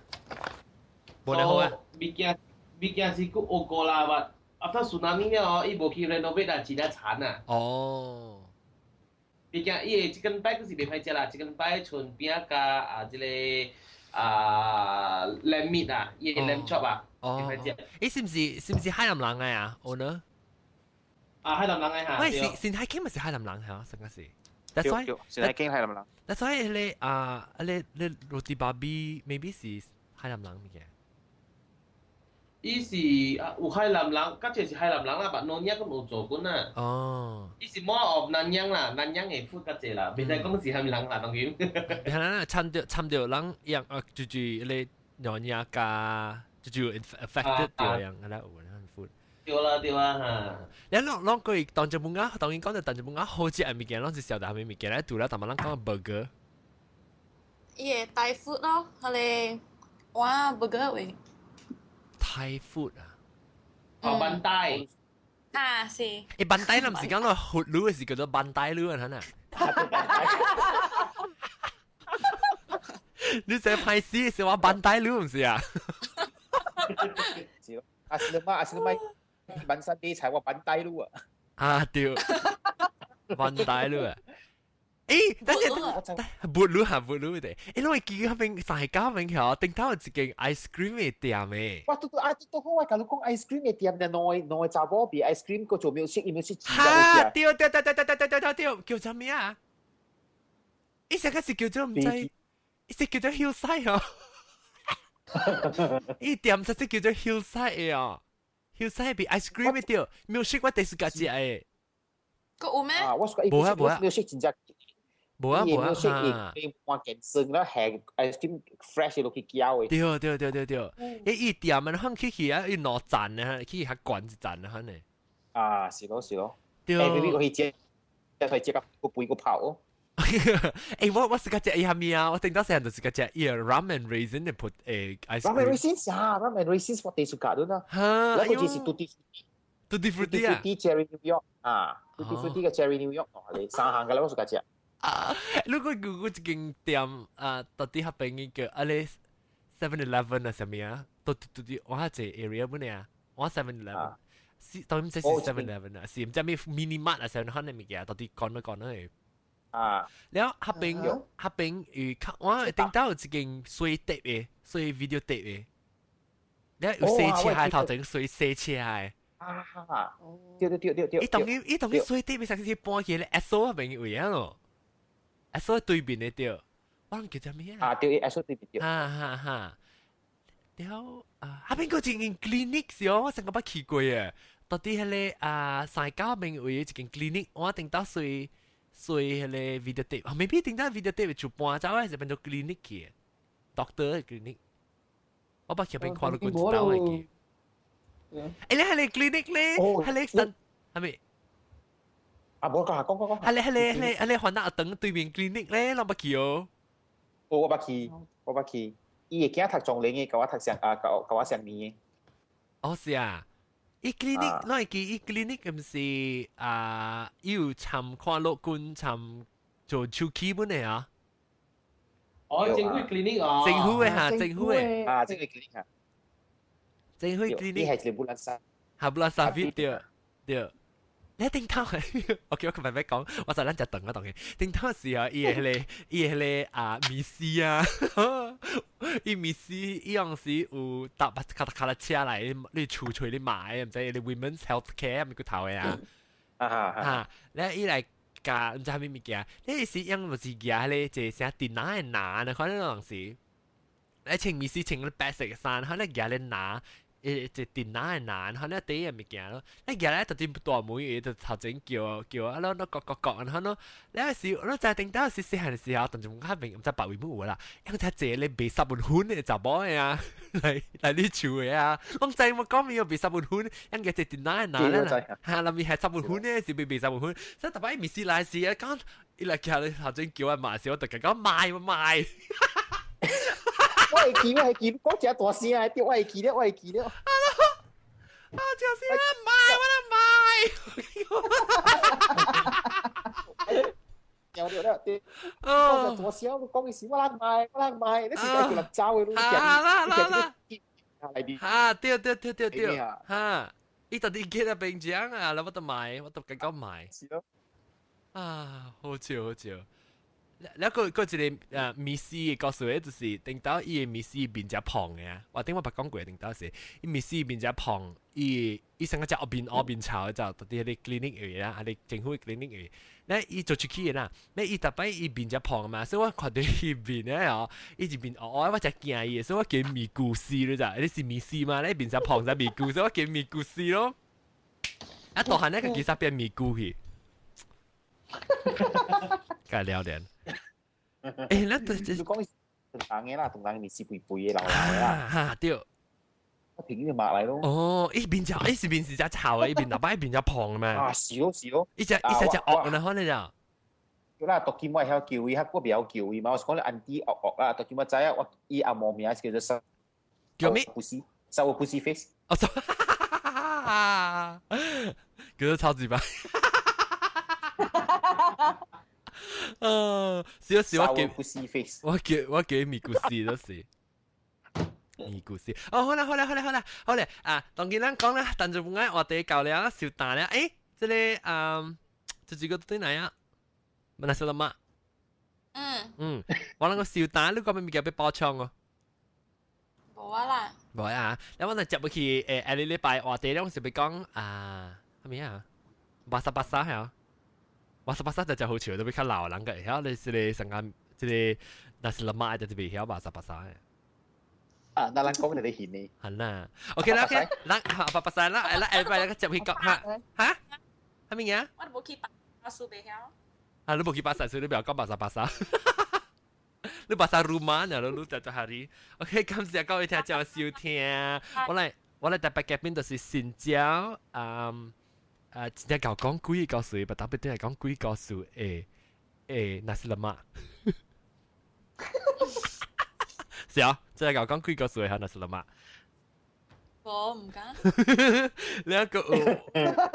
無咧好啊。物件物件是閣學過啦，but after tsunami 了哦，伊無去 renovate 啊，真正殘啊。哦。物件伊的 chicken pie 閣是袂歹食啦，chicken pie 賰餅加啊這個。啊，lamb meat 啊，伊個 lamb chop 啊，哦，伊是毋是是毋是海南人來啊？我呢？啊，海南人來嚇。喂，是新海景咪是海南人嚇，成個是。That's why 新海景海南人。 That's why 你啊，你你 roti babi maybe 是海南人物件。伊是啊，有海南人，較濟是海南人啦，但老爺閣有做過啊。哦。伊是 more of 南洋啦，南洋的 food 較濟啦，袂使講是啥物人啦，當然。係啦，參著參著人樣啊，就是你老爺加，就 affected 掉樣，係啦，有那 food。對啦對啦嚇。你攏攏過當隻半鴨，當然講就當隻半鴨好食嘅物件，攏是小的啥物物件咧？除了淡薄咱講 burger。伊個 Thai food 咯，彼個哇 burger 位。 Thai food 啊！哦，板帶。啊，是。欸，板帶那毋是講到活滷的是叫做板帶滷啊，係你這歹死是話板帶滷毋是啊？是咯，nasi lemak nasi lemak 板山啲菜我板帶滷啊。啊對，板帶滷啊！欸，等陣等，沒路下沒路的。欸，我記嗰邊三九邊橋頂頭有一間 ice cream 的店誒。哇，拄拄啊，拄好我共你講 ice cream 的店，兩個兩個查某賣 ice cream，閣做 milkshake，伊 milkshake 哈，對對對對對對對對對，叫啥名啊？伊上個是叫做毋知，伊是叫做 Hillside 哦。伊店實是叫做 Hillside 的哦，Hillside 賣 ice cream 的對，milkshake 我第時間食的。閣有咩？啊，我說無啊無啊，milkshake 真正。無啊無啊，伊換件霜了，下 ice cream fresh 落去攪的。對對對對對，伊伊店啊，可去去啊，伊兩層啊，去較懸一層啊，可能。啊，是咯是咯。對。欸，我去食，去食個杯個泡。欸，我是個食伊蝦米啊？我頂到細漢就是個食伊 rum and raisin 的 put 誒 ice cream。 rum and raisins 啊，rum and raisins 我第時間啦。哈，那個就是 tutti tutti frutti 啊，tutti cherry New York 啊，tutti frutti 個 cherry New York 哦，你三項個啦，我是個食。啊！如果如果一間店啊，到底彼邊叫啊咧 Seven Eleven 啊，啥物啊？到到底我這 area 本嚟啊，我 Seven Eleven 是當然這是 Seven Eleven 啊，是毋知咩 Mini Mart 啊，啥款的物件，到底講都講去。啊！了彼邊彼邊有較我頂到有一間洗碟的，洗 video tape 的，了有洗車的頭前洗洗車的。啊！對對對對對。伊當伊伊當伊洗碟的，啥是搬去咧 Esso 彼邊位啊咯。Esso 對面的對，我毋記得咩啊？啊對，Esso 對面對。哈哈哈。了啊，彼邊閣一間 clinic 是哦，我上個捌去過啊。到底彼个啊三九邊位一間 clinic，我頂到隨隨彼个 video tape，啊，maybe 頂到 video tape 就搬走，還是變做 clinic 去，doctor 的 clinic。我捌去邊看到過一道會記。欸，你彼个 clinic 咧，彼个等係咪？啊，無講講講講。彼個彼個彼個彼個番仔阿長對面 clinic 咧，攏捌去哦。我捌去，我捌去。伊的囝讀中玲的，佮我讀上啊，佮佮我相年的。哦，是啊。伊 clinic，我會記伊 clinic 毋是啊，伊有參看老君參做手機本的啊。哦，政府 clinic 哦。政府的哈，政府的。啊，政府 clinic 哈。政府 clinic。伊係一個布蘭沙。哈布蘭沙對對。你頂頭，OK，我慢慢講，我就咱食頓啊，當然頂頭時啊，伊個彼個伊個彼個啊，米絲啊，伊米絲伊當時有搭卡卡卡車來，你厝揣你買，毋知你 Women's Health Care 咪個頭的啊，啊哈哈，咧伊來教毋知啥物物件，你是用毋是舉彼個一個啥電腦的拿呢？可能當時，你穿米絲穿咧白色的衫，可能舉咧拿。一一電腦的拿，然後咧第一物件咯，你舉來特別大門，伊就頭前叫叫啊，攞攞各各各，然後咯，你時我在頂到時細漢的時候，當陣較明毋知別位冇有啦，因為他坐咧賣濕粉粉的查某的啊，來來你厝的啊，攏知我講明賣濕粉粉，因個坐電腦的拿咧，哈，那邊係濕粉粉的，是賣賣濕粉粉，所以逐擺面試來時啊，講伊來徛咧頭前叫我買時，我就共講賣賣。我會記，我會記，講真大聲啊！對，我會記了，我會記了。啊，就是啦，賣我來賣。對對對對，講真大聲，我講嘅是我來賣，我來賣，你是叫人走的，你啦啦啦，啊，對對對對對，哈，伊到底記得邊講啊？我都買，我都剛剛買。是咯。啊，好笑好笑。了閣閣一個米絲的故事，就是頂到伊的米絲面誠胖的，我頂我捌講過，頂到是伊米絲面誠胖，伊伊生個只惡面惡面臭的，就到佇彼个 clinic 位啦，彼个政府 clinic 位，咧伊做出去的啦，咧伊逐擺伊面誠胖嘛，所以我看著伊面咧哦，伊一面烏烏，我誠驚伊的，所以我叫伊咪咕絲你知，你是米絲嘛？咧面誠胖才咪咕，所以我叫伊咪咕絲咯。啊，大漢咧個其實變咪咕去，該了了。欸，咱你講同人的啦，同人面是肥肥的老老的啦。哈對。我朋友抹來咯。哦，伊面就伊是面是誠臭的，伊面逐擺面誠胖的嘛。啊，是咯是咯。伊只伊只只惡呢，可能就。對啦，當今我會曉叫伊，我袂曉叫伊嘛。我是講你安迪惡惡啦，當今我知影我伊阿毛名是叫做啥？叫咩？不是，稍微 pussy face。哦，叫做超級白。是是我叫我叫我叫咪故事都是咪故事。哦，好啦好啦好啦好啦好啦啊！當然咱講啦，但就唔愛話題到了，收單了。欸，這個嗯，這幾個對哪呀？那是了嗎？嗯。嗯，我諗個小蛋，你講咩物件欲補充哦？無啊啦。無啊，你我就接入去下禮拜話題咧，我是欲講啊，啥物啊？巴沙巴沙係啊，巴沙巴沙就真好笑，都比較老人嘅，曉你是個成間這個，若是 lemak 就特別曉巴沙巴沙嘅。啊，那咱講你哋現呢？係啦，OK 啦，OK，咱巴巴沙啦，咱下禮拜個接去講哈哈，啥物嘢？我都無去巴沙袂曉。啊，你無去巴沙，所以你不要講巴沙巴沙。你 bahasa rumah 呢？你你就hari。OK，感謝各位聽眾收聽。我來特別嘉賓就是新椒，嗯，真正𠢕講鬼故事，不特別對係講鬼故事誒 nasi lemak。是啊，真係𠢕講鬼故事嘅 nasi lemak。我唔敢。你一個有個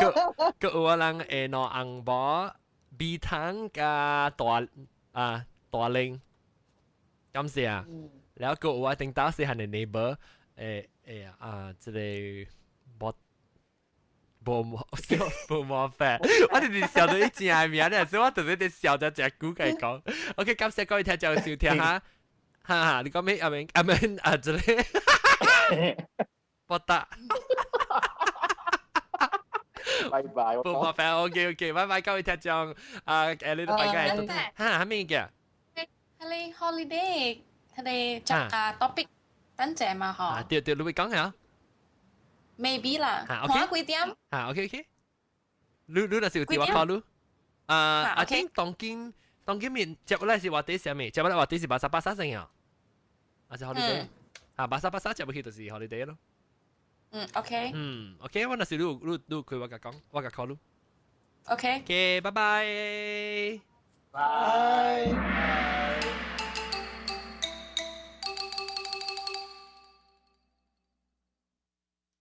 個有個人會兩紅毛米湯加大啊大玲。感謝啊！然後個我頂到是係你 neighbor 誒啊，這個無無笑無麻煩，我直直笑到伊正名咧，所以我特別啲笑咗隻久共伊講。OK，感謝各位聽眾收聽哈，哈哈，你講咩？阿明阿明啊，這個不得。拜拜。無麻煩，OK OK，拜拜，各位聽眾啊，你都拜拜，哈，啥物嘅？彼个 holiday，彼个這個 topic 等陣嘛嗬。啊，對對，你會講下？Maybe 啦。啊，OK。幾點？啊，OK OK。你若是有電話 call 你。啊，阿聽當今當今面接落來是話題啥物？接落來話題是巴沙巴沙先啊。啊是 holiday。啊，巴沙巴沙接落去就是 holiday 咯。嗯，OK。嗯，OK，我若是你你你開我共講，我共 call 你。 OK。 OK，拜拜。拜。